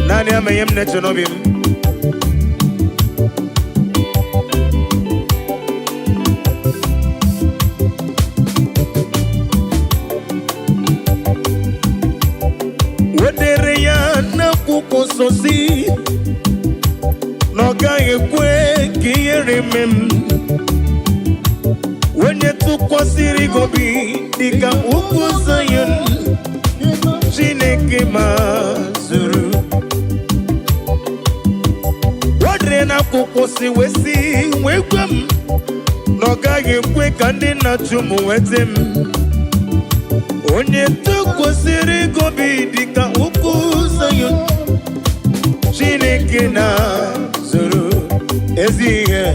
Naanị ama ihe m na-eche n'obi m. Wedere ya n'akwụkwọ nsọ si na ọ gaghị ekwe ka ihere mee m. Onye tụkwasịrị gị obi dịka ugwu Zion, Chineke mazuru. Wedere n'akwụkwọ si wee si wee gwa m na ọ gaghị ekwe ka ndị na-achụ m nweta m. Onye tụkwasịrị gị obi dịka ugwu Zion, Chineke na-zuru ezi ihe.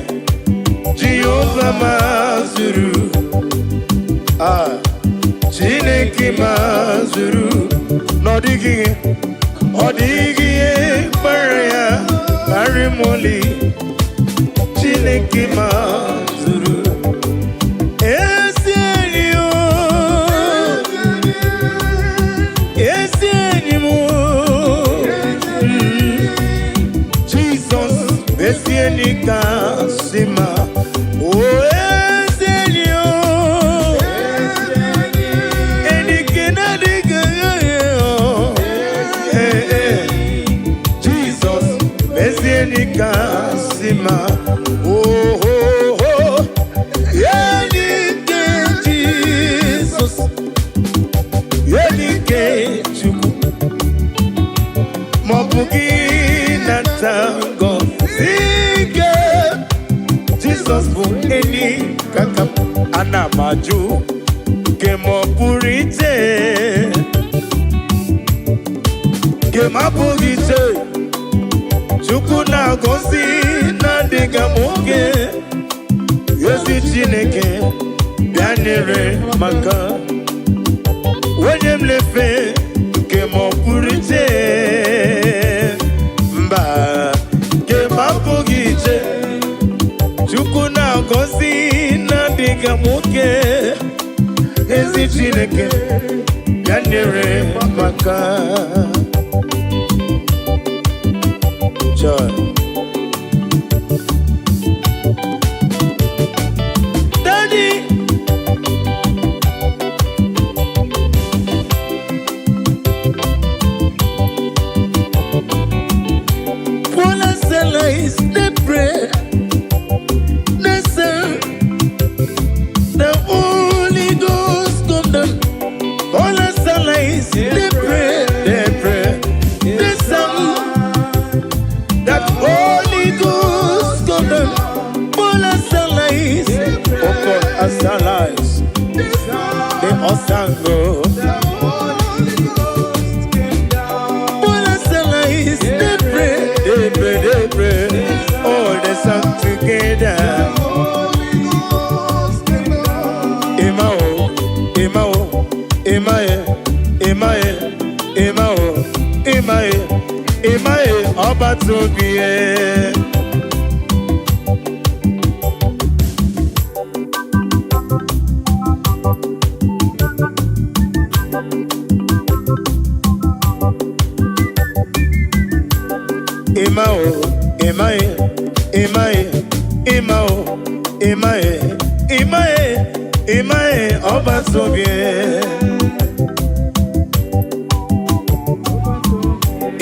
Jehova mazuru. Ah, Chineke mazuru na ọ dịghị ihe, ọ dịghị ihe kpara ya karị m oli. Chineke mazuru. Ezi enyi o, ezi enyi m o. Jizọs, ezi enyi kasị mma. O ezi enyi o, enyi nke na-adịghị aghaghị o. Ee, ee. Jizọs, ezi enyi kasị mma. Oh, oh, oh. Enyi nke Jizọs, enyi nke Chukwu, ma ọ bụ gị nata ngọzi nke Jizọs bụ enyi kaka m. Ana m ajụ nke ma ọ pụrụ iche, nke m abụghị iche. Chukwu na-agọzi na-adịghị m oge. Ezi Chineke bịa nyere maka onye m lefe nke ma ọ pụrụ iche. Mba, nke m abụghị iche. Chukwu na-agọzi na-adịghị m oke. Ezi Chineke bịa nyere maka. John. Daddy. Paul and Silas, they pray, they say, the Holy Ghost come down. Paul and Silas, they pray, they sang that Holy Ghost come down. Paul and Silas, oh Paul and Silas, they all sang, oh. Paul and Silas, they pray, they pray, they pray. All they sang together. Emma o, Emma o, Emma e, Emma e, Emma o, Emma e, Emma e, ọba tóbi e. Emma o, Emma e, Emma e, Emma o, Emma e, Emma e, Emma e, ọba tóbi e.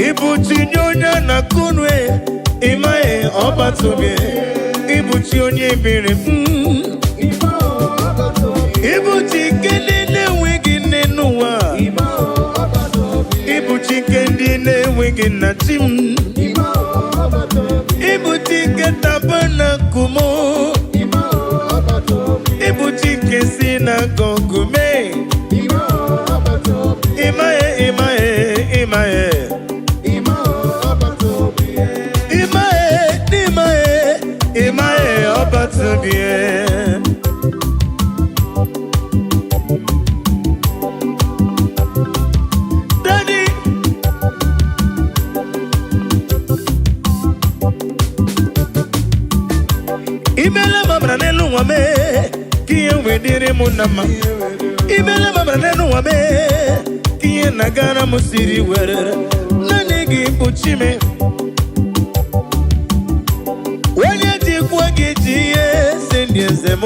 Ibuchi nye onye na-akụnwe, ịmaghị ọba tóbi. Ibuchi onye biri m. Ibuchi nke ndị na-enweghị nne n'ụwa. Ibuchi nke ndị na-enweghị nna chi m. Ibuchi nke tabernacle. Ibuchi nke sinagogu mee. Ịmaghị, ịmaghị, ịmaghị. Ịmaghị, ịmaghị, ịmaghị ọba tóbi. Daddy. Imela mabara n'elu ụwa. mee ka ihe wee dịrị m na mma. Imele m amara n'elu ụwa mee ka ihe na-agara m siri were. Naanị gị bụ chi m. Onye jikwa gị ji ihe eze ndị eze m.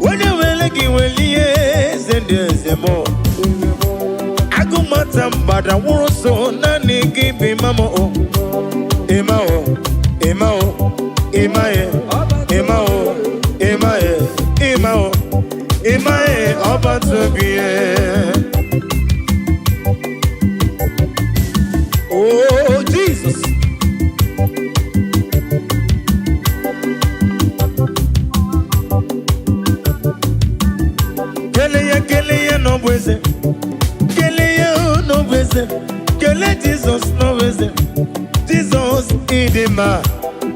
Onye were gị were ihe eze ndị eze m. Agụmata mgbada nwụrụ so naanị gị bụ ịma m o. Ịma o, ịma o, ịma e, ịma o, ịma e, ịma o, ịma e, ọbata obi e. Oh, Jesus. Kele ya, kele ya n'ọbụ eze. Kele ya n'ọbụ eze. Kele Jizọs n'ọbụ eze. Jizọs ịdị mma.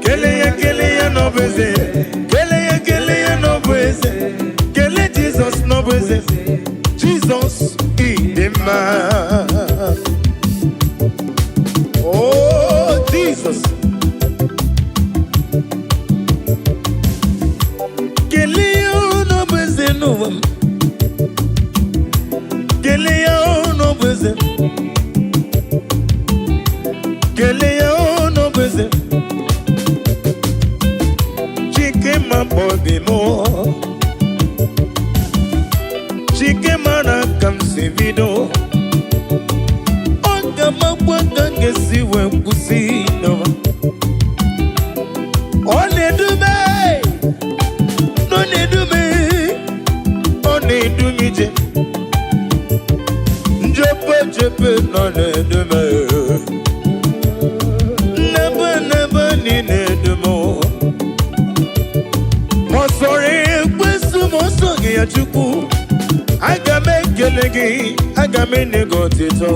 Kele ya, kele ya n'ọbụ eze. Kele ya, kele ya n'ọbụ eze. Kele Jizọs n'ọbụ eze. Jizọs ịdị mma. Oh, Jesus. Kele ya n'ọbụ eze n'ụwa m. Kele ya n'ọbụ eze. Kele ya n'ọbụ eze. Chike ma obi m. Chike mara ka m si bido. Ọ ga-amakwa ka m ga-esi wee kwụsị n'ụwa. Ọ na-edume, ọ na-edume, ọ na-edu m ije. Njepe jepe nọ na-edume. Nnebe nnebe niile edu m. Ma ọ sọrọ ekwensu ma ọ sọghị ya Chukwu. Aga m ekele gị, aga m enye gị otito.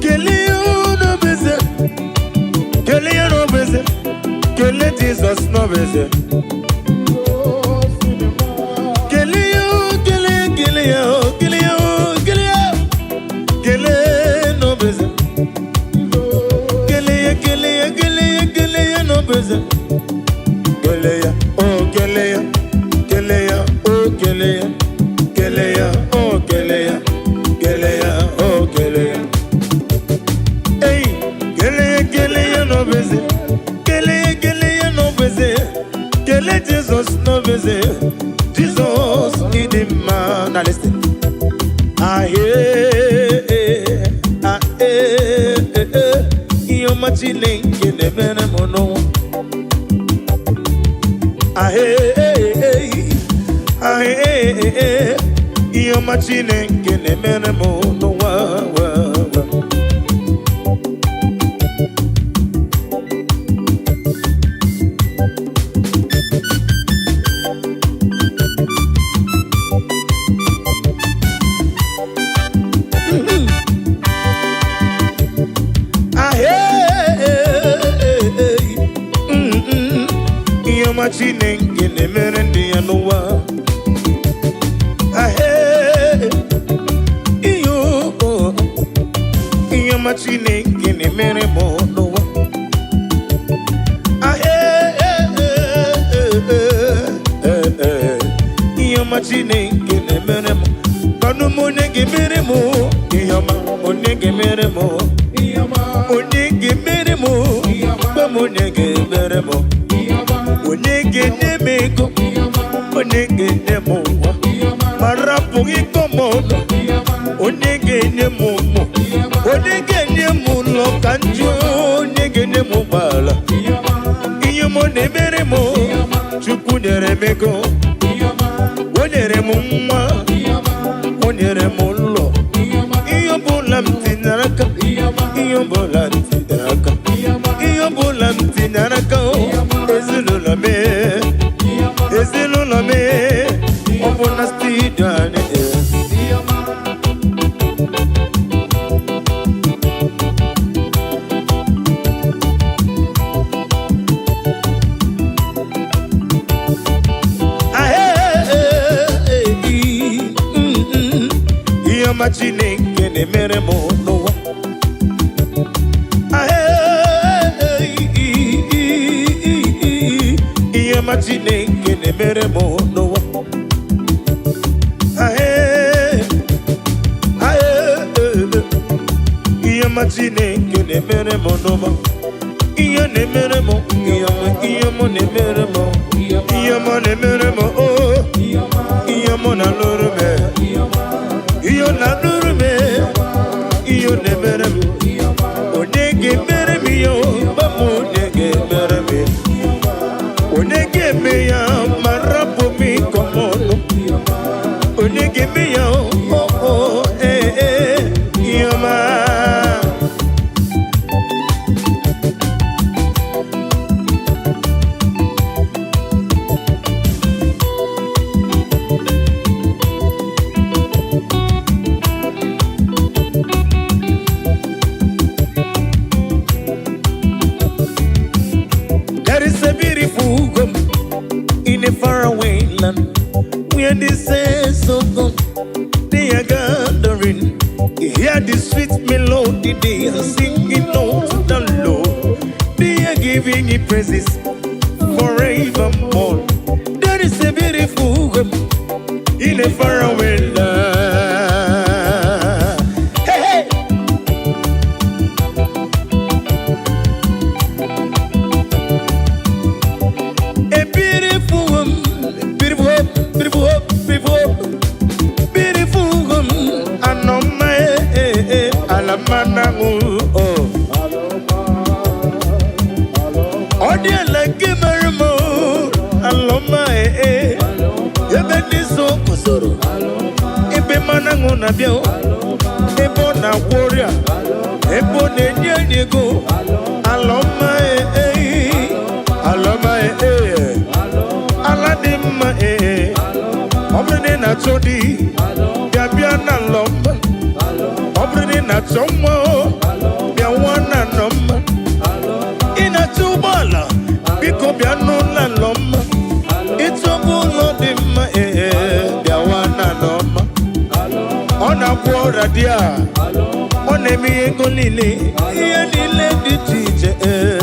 Kelee ya n'obeze, kelee ya n'obeze, kelee Jizọs n'obeze. Kelee ya, kelee, kelee ya, kelee ya, kelee ya, kelee n'obeze. Kelee ya, kelee ya, kelee ya, kelee ya n'obeze. Kelee ya, oh kelee ya, kelee ya, oh kelee ya, kelee ya, oh kelee ya, kelee ya, oh kelee ya. Hey, kelee kelee ya n'obeze, kelee kelee ya n'obeze, kelee Jizọs n'obeze, Jizọs ịdị mma. Now listen. Ahee, ahee, ihe ọma Chineke na-emere m n'ụwa. Ahee, ahee, ihe ọma Chineke na-emere m n'ụwa. Wa, wa. Ahee, ihe ọma Chineke na-emere ndị ya n'ụwa. Ahee, ihe o, ihe ọma Chineke na-emere m n'ụwa. Ahee, ihe ọma Chineke na-emere m. Kwanụ m onye ga-emere m ihe ọma, onye ga-emere m, onye ga-emere m, gwa m onye ga-emere m, onye ga-enye m ego, onye ga-enye m ụwa, ma rapụghị ịkọ m ọnụ, onye ga-enye m ụmụ, onye ga-enye m ụlọ ka njụ, onye ga-enye m ụgbọala. Ihe m na-emere m, Chukwu nyere m ego, o nyere m nwa, o nyere m ụlọ. Ihe ọbụla m tinyere aka, ihe ọbụla m tinyere aka, ihe ọbụla m tinyere aka, o, ezinụlọ m, ezinụlọ m, ọ bụ na studio anyị dị. Ahee, ihe ọma Chineke na-emere m n'ụwa. Ahee, ọma Chineke na-emere m n'ụwa. Ae, ae, ihe ọma Chineke na-emere m n'ụwa. Ihe na-emere m, ihe ọma, ihe ọma na-emere m, ihe ọma na-emere m, o ihe ọma na-alụrụ m, ihe ọ na-alụrụ m, ihe ọ na-emere m. Onye ga-emere m ihe o, gwa m onye ga-emere m ya. Onye ga-eme ya ma rapụ m ịkọ m ọnụ? Onye ga-eme ya o, o, ee, ee, ihe ọma. There is a beautiful home in a faraway land where the saints of God, they are gathering. Hear the sweet melody they are singing out to the Lord. They are giving Him praises forevermore. There is a beautiful home in a faraway land. Hey, hey! A beautiful home, beautiful home, beautiful home, beautiful home, beautiful home. Anoma eh eh, alamana oh. Ọ dị ala nke mara mma o, alọma eh eh. Ebe ndị nsọ guzoro, ebe mmanụ aṅụ na-abịa o, ebe ọ na-agwọ ọrịa, ebe ọ na-enye anyị ego. Alọma eh eh, alọma eh eh. Ala dị mma ee, ọ bụrụ na ị na-achọ di, bịa bịa na alọma. Ọ bụrụ na ị na-achọ nwa o, bịa nwa na alọma. Ị na-achọ ụgbọala, biko bịa n'ụlọ alọma. Ịchọba ụlọ dị mma ee, bịawa na alọma. Ọ na-agwọ ọrịa dị a, ọ na-eme ihe ego niile, ihe niile dị iche iche ee.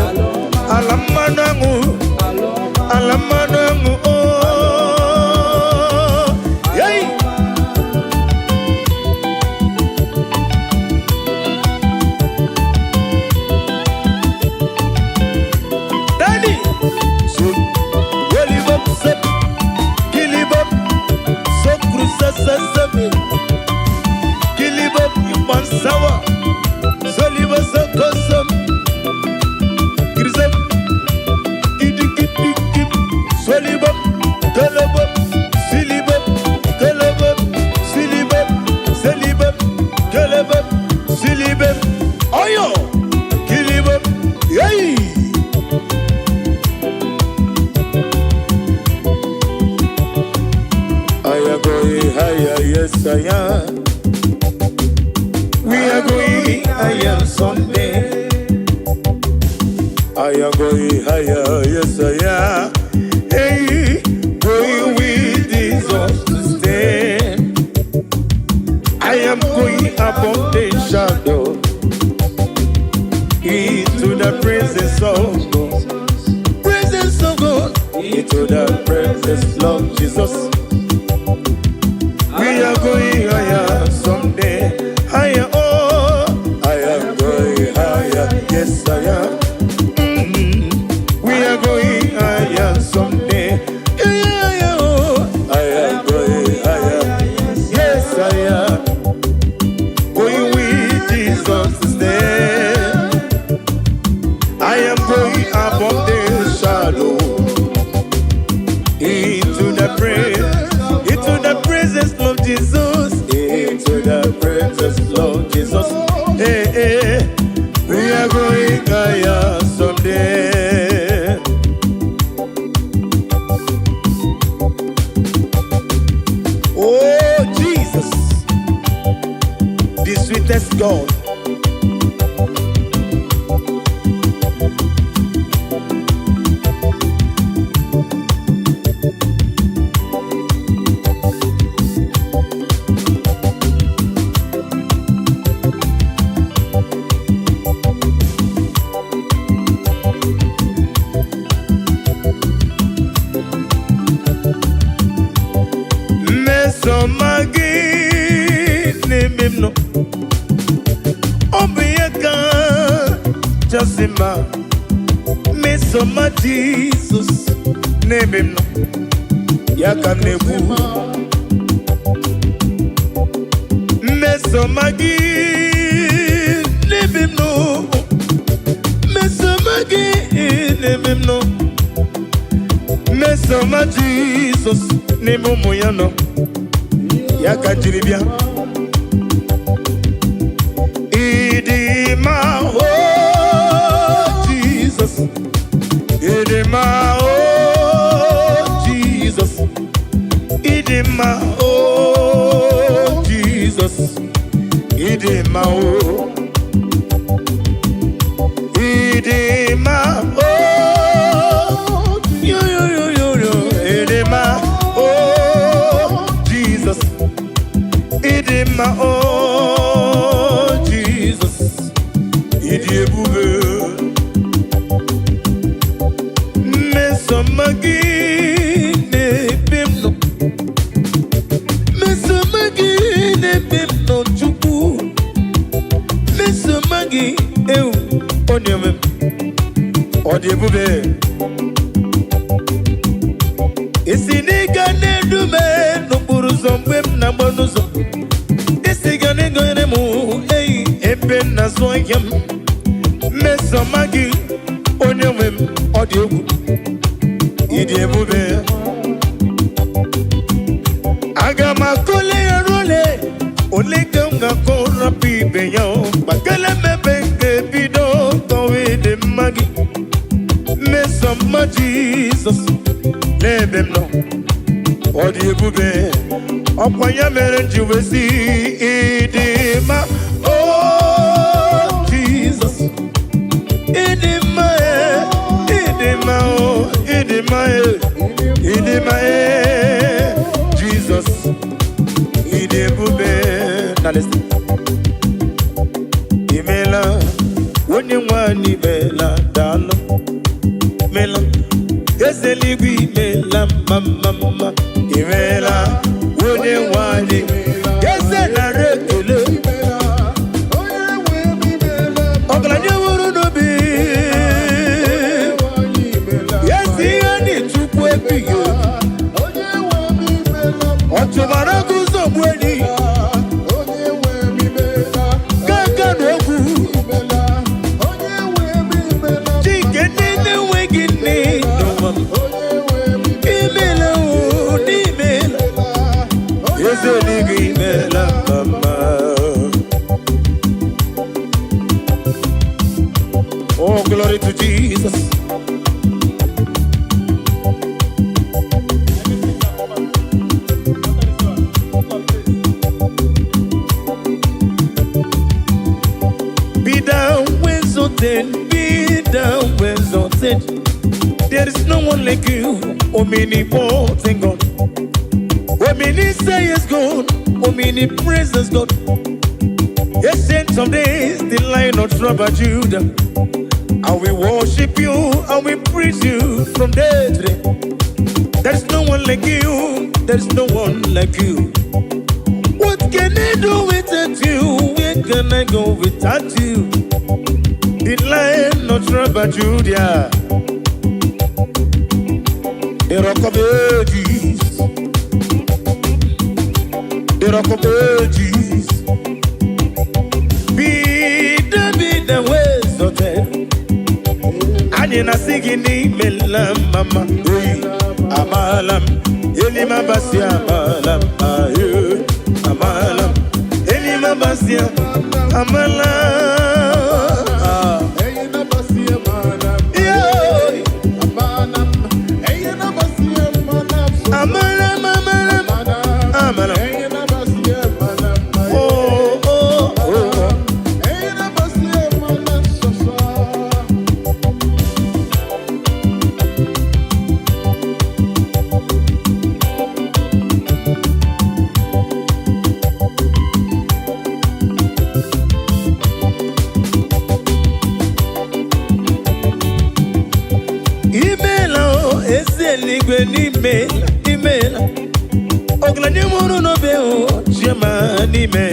Ala mmanụ aṅụ, ala mmanụ aṅụ o. Hey! Daddy! So, welibop sep, kilibop, so krusasasame, kilibop ipansawa, soliba sokosam, grisem, kidikidikip, solibop, kelebop, silibop, kelebop, silibop, selibop, kelebop, silibop, oyo, kilibop, yay! I am going higher, yes I am. We are going higher someday. I am going higher, yes I am. Hey, going with Jesus to stay. I am going above the shadow into the presence of God. Presence of God, into the presence of Jesus. We are going higher someday. Higher, oh, I am going higher. Yes, I am. We are going higher someday. Yeah, yeah, oh, I am going higher. Yes, I am. Going with Jesus to stay. I am going above the shadow into the presence of Jesus, into the presence of Jesus. Hey, hey, we are going higher someday. Oh Jesus, the sweetest God. Mmesoma gị n'ebe m nọ, ọ bụ ihe kachasị mma. Mmesoma Jizọs n'ebe m nọ, ya ka m na-ekwu. Mmesoma gị n'ebe m nọ, mmesoma gị n'ebe m nọ, mmesoma Jizọs n'ebe ụmụ ya nọ, ya ka m jiri bịa. Ịdị mma, o Jizọs, ịdị mma, o Jizọs, ịdị mma, o Jizọs, ịdị mma, o ịdị mma, o yo yo yo yo yo, ịdị mma, o Jizọs, ịdị mma, o Jizọs, ịdị ebube. Mmesoma gị n'ebe m nọ, mmesoma gị n'ebe m nọ, Chukwu, mmesoma gị ewu onye nwe m, ọ dị ebube. Isi n'ịga na-edu m n'okporo ụzọ mgbe m na-agba n'ụzọ, isi ga na-egonyere m eyi ebe m na-azụ ahịa m. Mmesoma gị, onye nwe m, ọ dị egwu, ịdị ebube. Aga m akọle ya role ole ka m ga-akọ rapụ ibe ya o gbakele mebe nke bido kọwa ịdị mma gị. Mmesoma Jizọs n'ebe m nọ, ọ dị ebube. Ọkwa ya mere m ji wee sị ịdị mma, o Jizọs, ịdị mma e, ịdị mma o, ịdị mma e, ịdị mma e, Jizọs, ịdị ebube. Na listen. Imela, onye nwanyị, imela, daalụ, imela, eze eluigwe, imela, mma mma mma, imela, onye nwanyị, eze, nara ekele. Ọgaranya nwere n'obi ezi ihe na Chukwu ebighị obi, ọ chụbara gị ụzọ gbuo enyi gaga na ogwu chike ndị na-enweghị nne n'ụwa m. Imela o, n'imela, eze eluigwe, imela mama. Oh, glory to Jesus. Be thou exalted, be thou exalted. There is no one like you, omnipotent God. Omniscience God, omnipresence God. Ancient of days, the Lion of tribe of Judah. And we worship you and we praise you from day to day. There is no one like you, there is no one like you. What can I do without you? Where can I go without you? The Lion of tribe of Judah, the Rock of Ages, the Rock of Ages. Be exalted. Anyị na-asị gị n'imela mama oyi, amaala m elimabasi, amaala m ayo, amaala m elimabasi, amala. Ah. Yo. Amala m, amala m, amala m. Oh, oh, oh. Imeela o, ezi eluigwe, n'imela, imeela, ọgaranya. nwụrụ n'obe o, Chioma n'ime.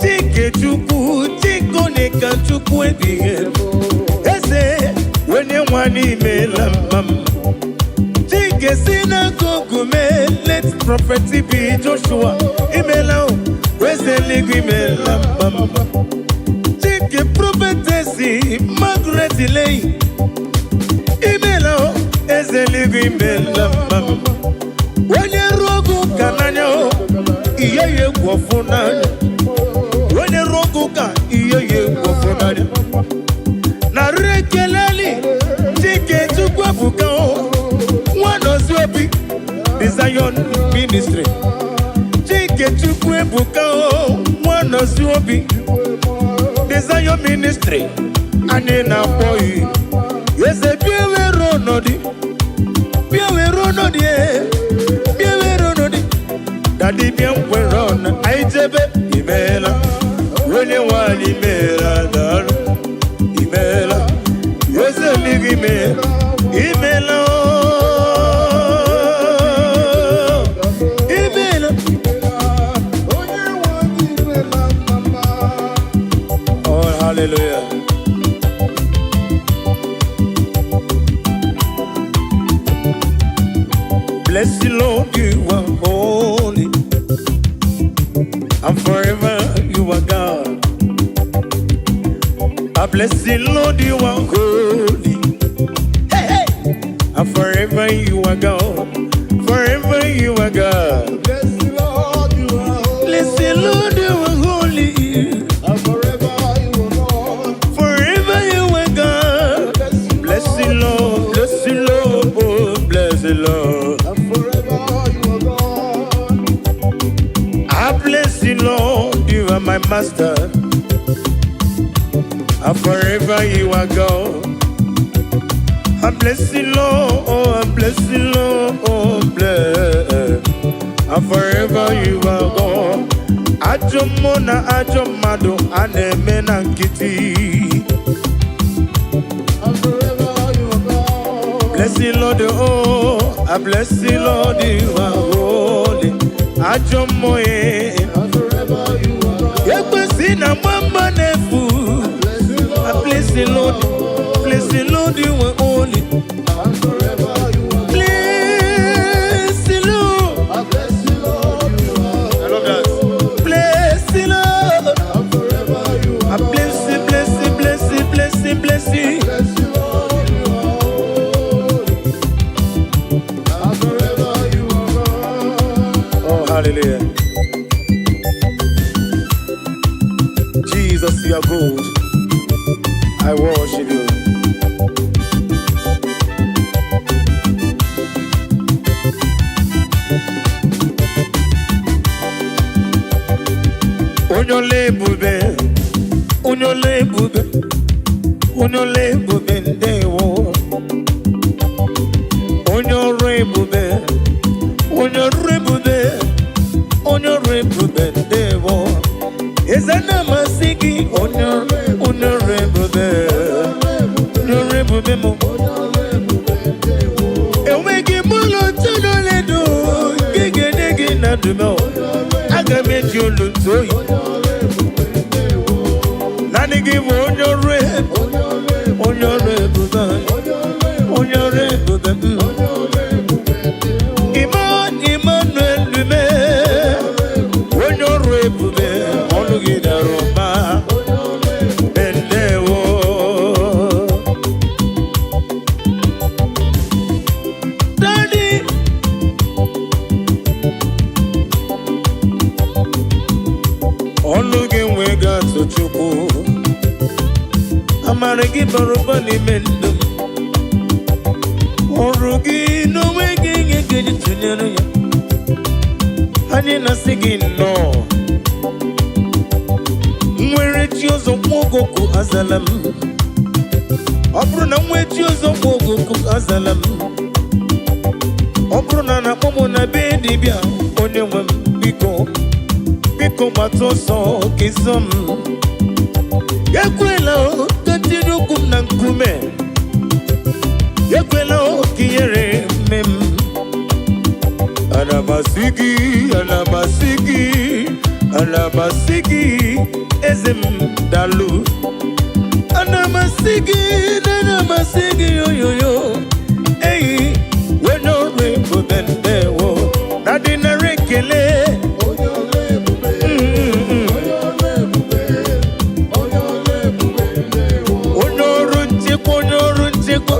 Chike Chukwu, Chike onye ka Chukwu ebighị ebi. Eze onye nwa n'imela mma m. Chike si n'akụkụ mee, late Prophet B. Joshua, imela o, eze eluigwe imela mma m. Chike Prophetess Margaret Leyi, imela o, eze eluigwe imela mma m. Onye ruo oge ụka n'anya o, ihe ya egwu ọfụ n'anya. Onye ruo oge ụka, ihe ya egwu ọfụ n'anya. Narị ekeleli Chike Chukwu ebuka o, Nwanọzi Obi, The Zion Ministry. Chike Chukwu ebuka o, Nwanọzi Obi, The Zion Ministry. Anyị na-akpọ ya eze, bịa were ọnọdụ, bịa were ọnọdụ e, bịa were ọnọdụ. Daddy, bịa nkwere ọnụ anyị jebe. Imeela, onye nwanyị, imeela, daalụ, imeela, eze eluigwe, imeela, imeela ooo, imeela. Onye nwe anyị imela mama. Oh, hallelujah. Bless the Lord, you are holy, and forever you are God. I bless the Lord, you are holy, hey, hey, and forever you are God. Forever you are God. Bless the Lord, you are holy. Bless the Lord, you are holy, And forever you are God. Forever you are God. Bless the Bless the Lord, bless the Lord, oh, bless the Lord. And forever you are God. I bless the Lord, you are my master, and forever you are God. I bless the Lord, oh, I bless the Lord, oh, bless. And forever you are God. Ajọ mmụọ na ajọ mmadụ a na-eme na nkịtị. And forever you are God. Bless the Lord, oh, I bless the Lord, you are holy. Ajọ mmụọ eh. And forever you are God. Ekwesị na mama na-efu. Bless the I Lord. bless the Lord, bless the Lord, you are holy. And forever you are God. Bless the Lord, I bless the Lord, you are I love that. Bless the Lord. And forever you I are God. bless you, bless you, bless you, bless you, bless you. Bless the Lord, you are holy. And forever you are God. Oh, hallelujah. Jesus, you are good. I worship you. Onye ọla ebube, onye ọla ebube, onye ọla ebube, ndewo. Onye ọrụ ebube, onye ọrụ ebube, onye ọrụ ebube, ndewo. Eze na-amasị gị, onye ọrụ ebube, onye ọrụ ebube m. Enweghị m ụlọ ntụnụledo nke ga-enye gị na ndụ m. Aga m eji olu ntụ oyi. Naanị gị bụ onye ọrụ ebube, onye ọrụ ebube, onye ọrụ ebube m. Emmanuel Lume, onye ọrụ ebube, ọnụ gị dara ụba. Ndewo. Daddy, ọnụ gị nwee ga-atụ Chukwu. Amara gị bara ụba n'ime ndụ m. Ọrụ gị n'onwe gị ihe ga-eji tụnyere ya. Anyị na-asị gị nnọọ. Nwere chi ọzọ nwa ogogo azala m. Ọ bụrụ na nwee chi ọzọ nwa ogogo azala m. Ọ bụrụ na na-akpọ m na be dibịa, onye nwe m, biko, biko, gbata ọsọ ka ịzọ m. Ekwela o, ka tinye ụkwụ m na nkume. Ekwela o, ka ihere mme m. Ana m asị gị. asị gị eze m dalụ. Ana m asị gị, ana m asị gị oyoyo. Eyi, onye ọrụ ebube, ndewo na dị nara ekele. Onye ọrụ ebube, onye ọrụ ebube, onye ọrụ ebube, ndewo. Onye ọrụ nchekwa, onye ọrụ nchekwa,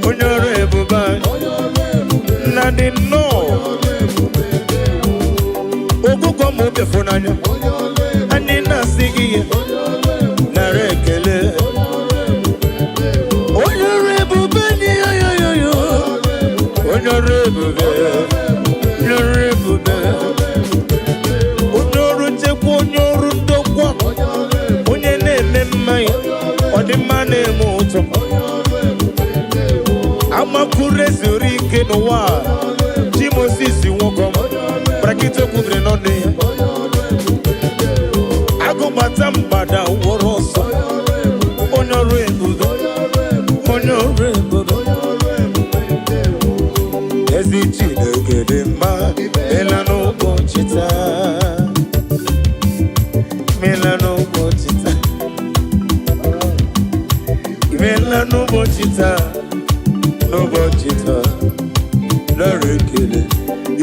onye ọrụ ebube anyị. Onye ọrụ ebube, Nna dị nnọọ. ọrụ ebube, ndewo. Ogụgọ ma obi n'anya. Onye ọrụ ebube, Anyị na-asị gị ya onye ọrụ ebube, nara ekele. onye ọrụ ebube, ndewo. Onye ọrụ ebube anyị, yoyoyoyo. Onye ọrụ ebube, onye ọrụ ebube, onye ọrụ nchekwa, onye ọrụ ndokwa, Onye ọrụ ebube, onye na-eme mmanya ọdịmma na-eme ụtọ. Onye ọrụ ebube, ndewo. Amakwuru ezuru ike n'ụwa a. Chi Moses nwoke brakịta kwubiri n'ọnụ ya. Onye ọrụ ebube, ndewo. Agụgbata mgbada wụrụ ọsọ. Onye ọrụ ebube, Onye ọrụ ebube, onye ọrụ ebube, onye ọrụ ebube. Onye ọrụ ebube, ndewo. Ezi Chineke dị mma, mela n'ụbọchị taa, mela n'ụbọchị taa, mela n'ụbọchị taa, n'ụbọchị taa, nara ekele.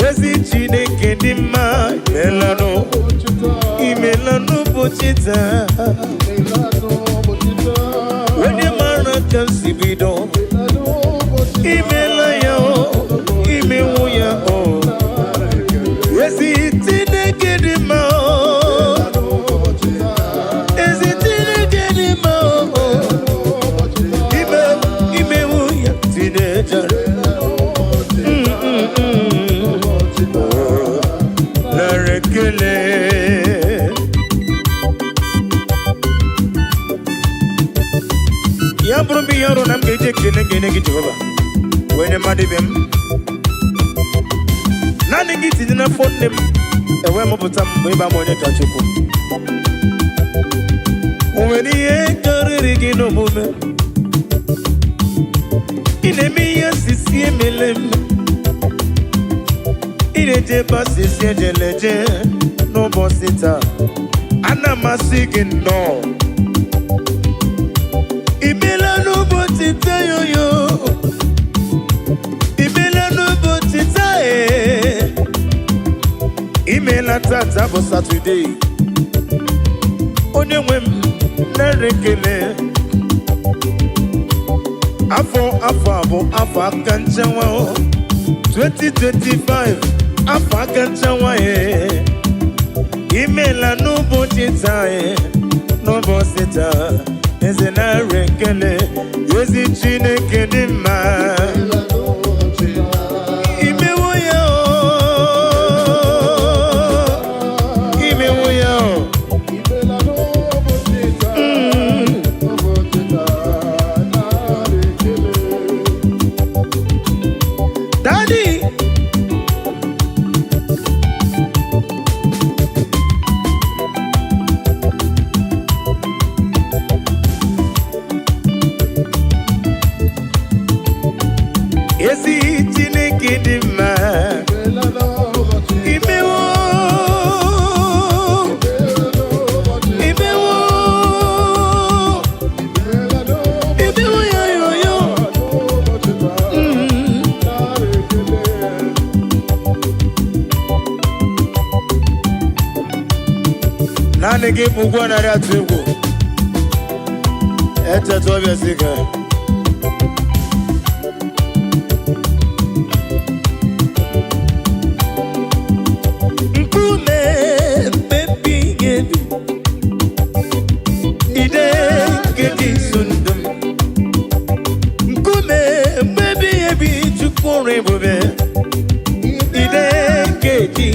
Ezi Chineke dị mma, mela Ụbọchị taa, imela n'ụbọchị taa. imela n'ụbọchị taa. Onye mara ka m si bido. Imela n'ụbọchị taa. Imela ya o, imewu ya o. Nara ekele. Ezi Chineke dị mma o. N'ụbọchị taa, Ezi Chineke dị mma o. n'ụbọchị taa, Ime imewu ya tinejere. n'ụbọchị n'ụbọchị taa. Nara ekele. Ya bụrụ m ihe ọrụ na m ga-eji ekele ga-enye gị, Jehova, wee nye mmadụ ibe m. Naanị gị tinye n'afọ nne m ewee mụpụta m mgbe ịba m onye ka Chukwu. O nwere ihe karịrị gị n'omume? Ị na-eme ihe asịsị emele m. Ị na-eje ebe asịsị ejeleje n'ụbọchị taa. Ana m asị gị nnọọ. Imela n'ụbọchị taa yoyo. Imela n'ụbọchị taa ee. Imela tata bụ Satọde. Onye nwe m, nara ekele. Afọ afọ a bụ afọ aka nchewa o. 2025, afọ aka nchewa e. Imela n'ụbọchị taa e. N'ụbọchị taa, eze, nara ekele. Ezi Chineke dị mma. Imela n'ụbọchị taa. Imewo ya o, imewo ya o. Imela n'ụbọchị taa, n'ụbọchị taa, nara ekele. Daddy. Ezi Chineke dị mma. Imela n'ụbọchị taa. Imewo. Imela n'ụbọchị taa. Imewo. Imela n'ụbọchị Imewo ya yo yo. n'ụbọchị taa, nara ekele. Naanị gị bụ ụgwọ narị atụ egwu. Echeta ọbịa si ka. Nkume mmebi ebi. Ide nke dị nso ndụ m. Nkume mmebi ebi, Chukwu ọrụ ebube. Ide nke dị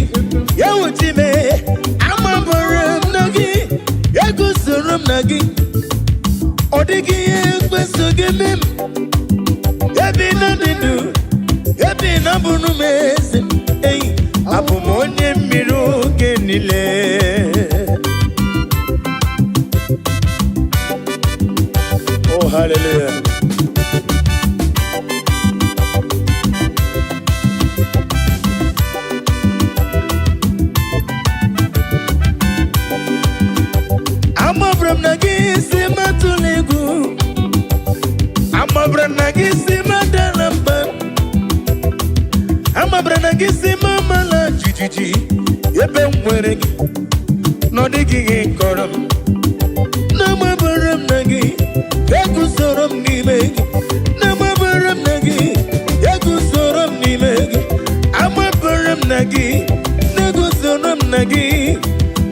ya wuchime amabara m na gị eguzoro m na gị. Ọ dịghị ihe ekweso gị eme m. Ebi na dị ndụ, ebi na bụrụ m eze eyi, abụ m onye mmiri oge niile. Oh, hallelujah. na gị si m amala jijiji ebe m nwere gị na ọ dịghị ihe kọrọ m. Na-agbabara m na gị, eguzoro m n'ime gị. Na-agbabara m na gị, eguzoro m n'ime gị. Agbabara m na gị, na-eguzoro m na gị.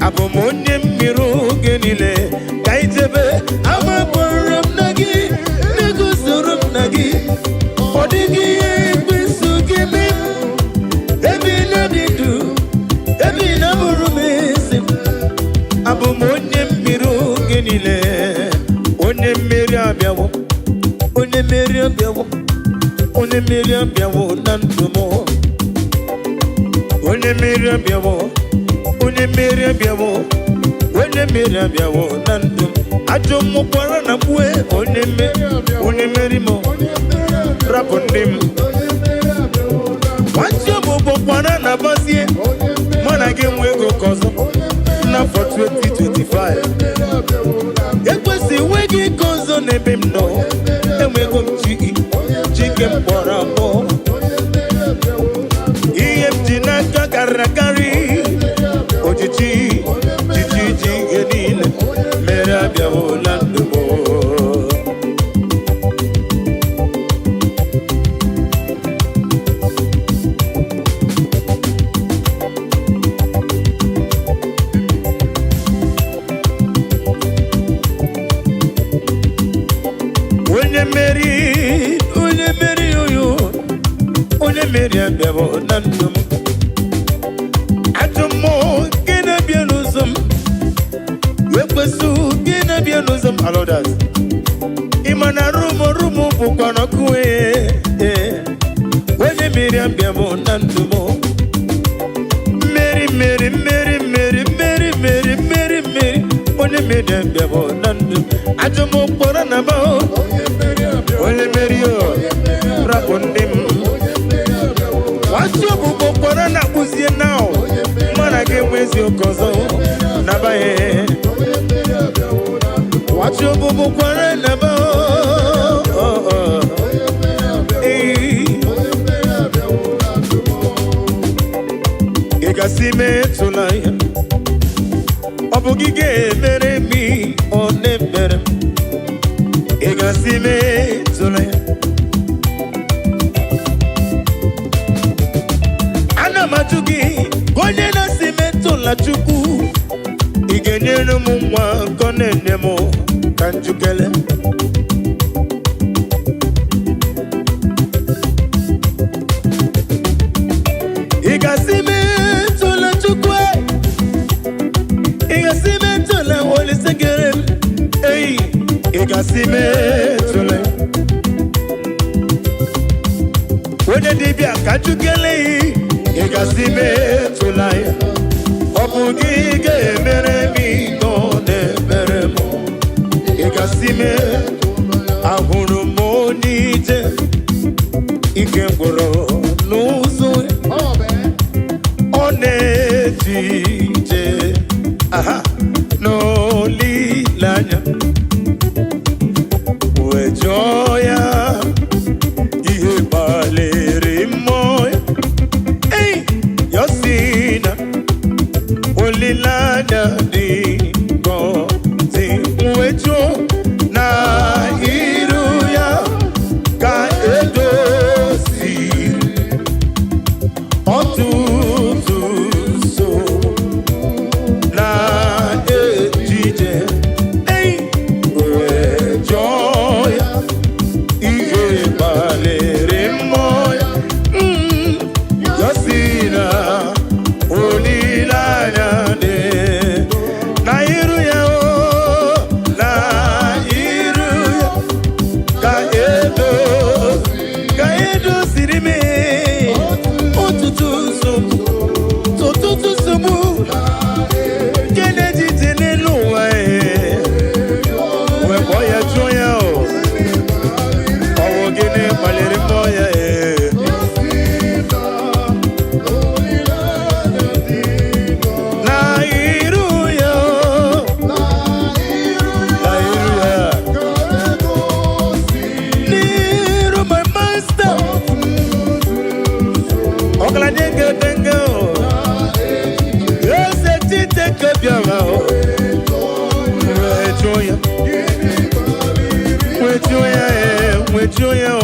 Abụ m onye mmiri oge niile ka ijebe. Agbabara m na gị, na-eguzoro m na gị. Ọ dịghị ihe ekwensu ga-eme m. Ebe ị na-adị ndụ, ebe ị na-abụrụ m eze m. Abụ m onye mmiri oge niile. Onye mmeri abịawo, onye mmeri abịawo, onye mmeri abịawo na ndụ m. Onye mmeri abịawo, onye mmeri abịawo, onye mmeri abịawo na ndụ m. Ajọ mmụkwara na mkpue onye mmeri, onye mmeri m rapụ ndị m. Nwachi ọbụbọ kwara na bazie mụ na gị nwe ego ka ọzọ n'afọ 2025. Ekwesị enweghị ike ọzọ n'ebe m nọ. Enwego m chi, chike m kpọrọ akpọ. Ihe m ji n'aka karịrị akarị. Ojiji jiji ji ihe niile mere abịawola ndụ m. Onye mmeri, onye mmeri, oyo, onye mmeri abịawo na ndụ m. Ajọ mmụọ nke na-abịa n'ụzọ m, ekwesị nke na-abịa n'ụzọ m, alodas. Ị ma na rumo rumo bụkwa n'ọkụ. Ee, onye mmeri abịawo na ndụ m. Mmeri, mmeri, mmeri, mmeri, mmeri, mmeri, mmeri, mmeri, onye mmeri abịawo na ndụ m. Ajọ mmụọ kpọrọ na ba. Onye mmeri o, rapụ ndị m. Nwachị ọbụbọ kpọrọ na akpụzie na mụ na gị enwe eziokwu ọzọ nabaghị. Nwachị ọbụbọ kwara na ba. Ee, ị gasị metụla ya. Ọ bụ gị ga-emere m ihe ọ na-emere m. Ị gasị metụla ya. Ana m ajụ gị, onye na-asị metụla Chukwu, ị ga-enyere m nwa nke ọ na-enye m ka njukele. Ị ga-asị metụla Chukwu e? Ị ga-asị metụla Olise kere m? Ei, ị ga-asị metụla onye dibịa ka njukele? Ị ga-asị metụla ya. Ọ bụ gị ga-emere m ihe ọ na-emere m. Ị ga-asị mee. Ahụrụ m onye ije ike gwụrụ n'ụzọ. Ọ na-eje ije aha n'olileanya, wee jụọ ya ihe kpaliri mmụọ ya. Ei, ya sị na olileanya dị ngọzi, wee jụọ na iru ya ka edoziri. Okike bịara o wee jụọ ya, wee jụọ ya, ee, wee jụọ ya.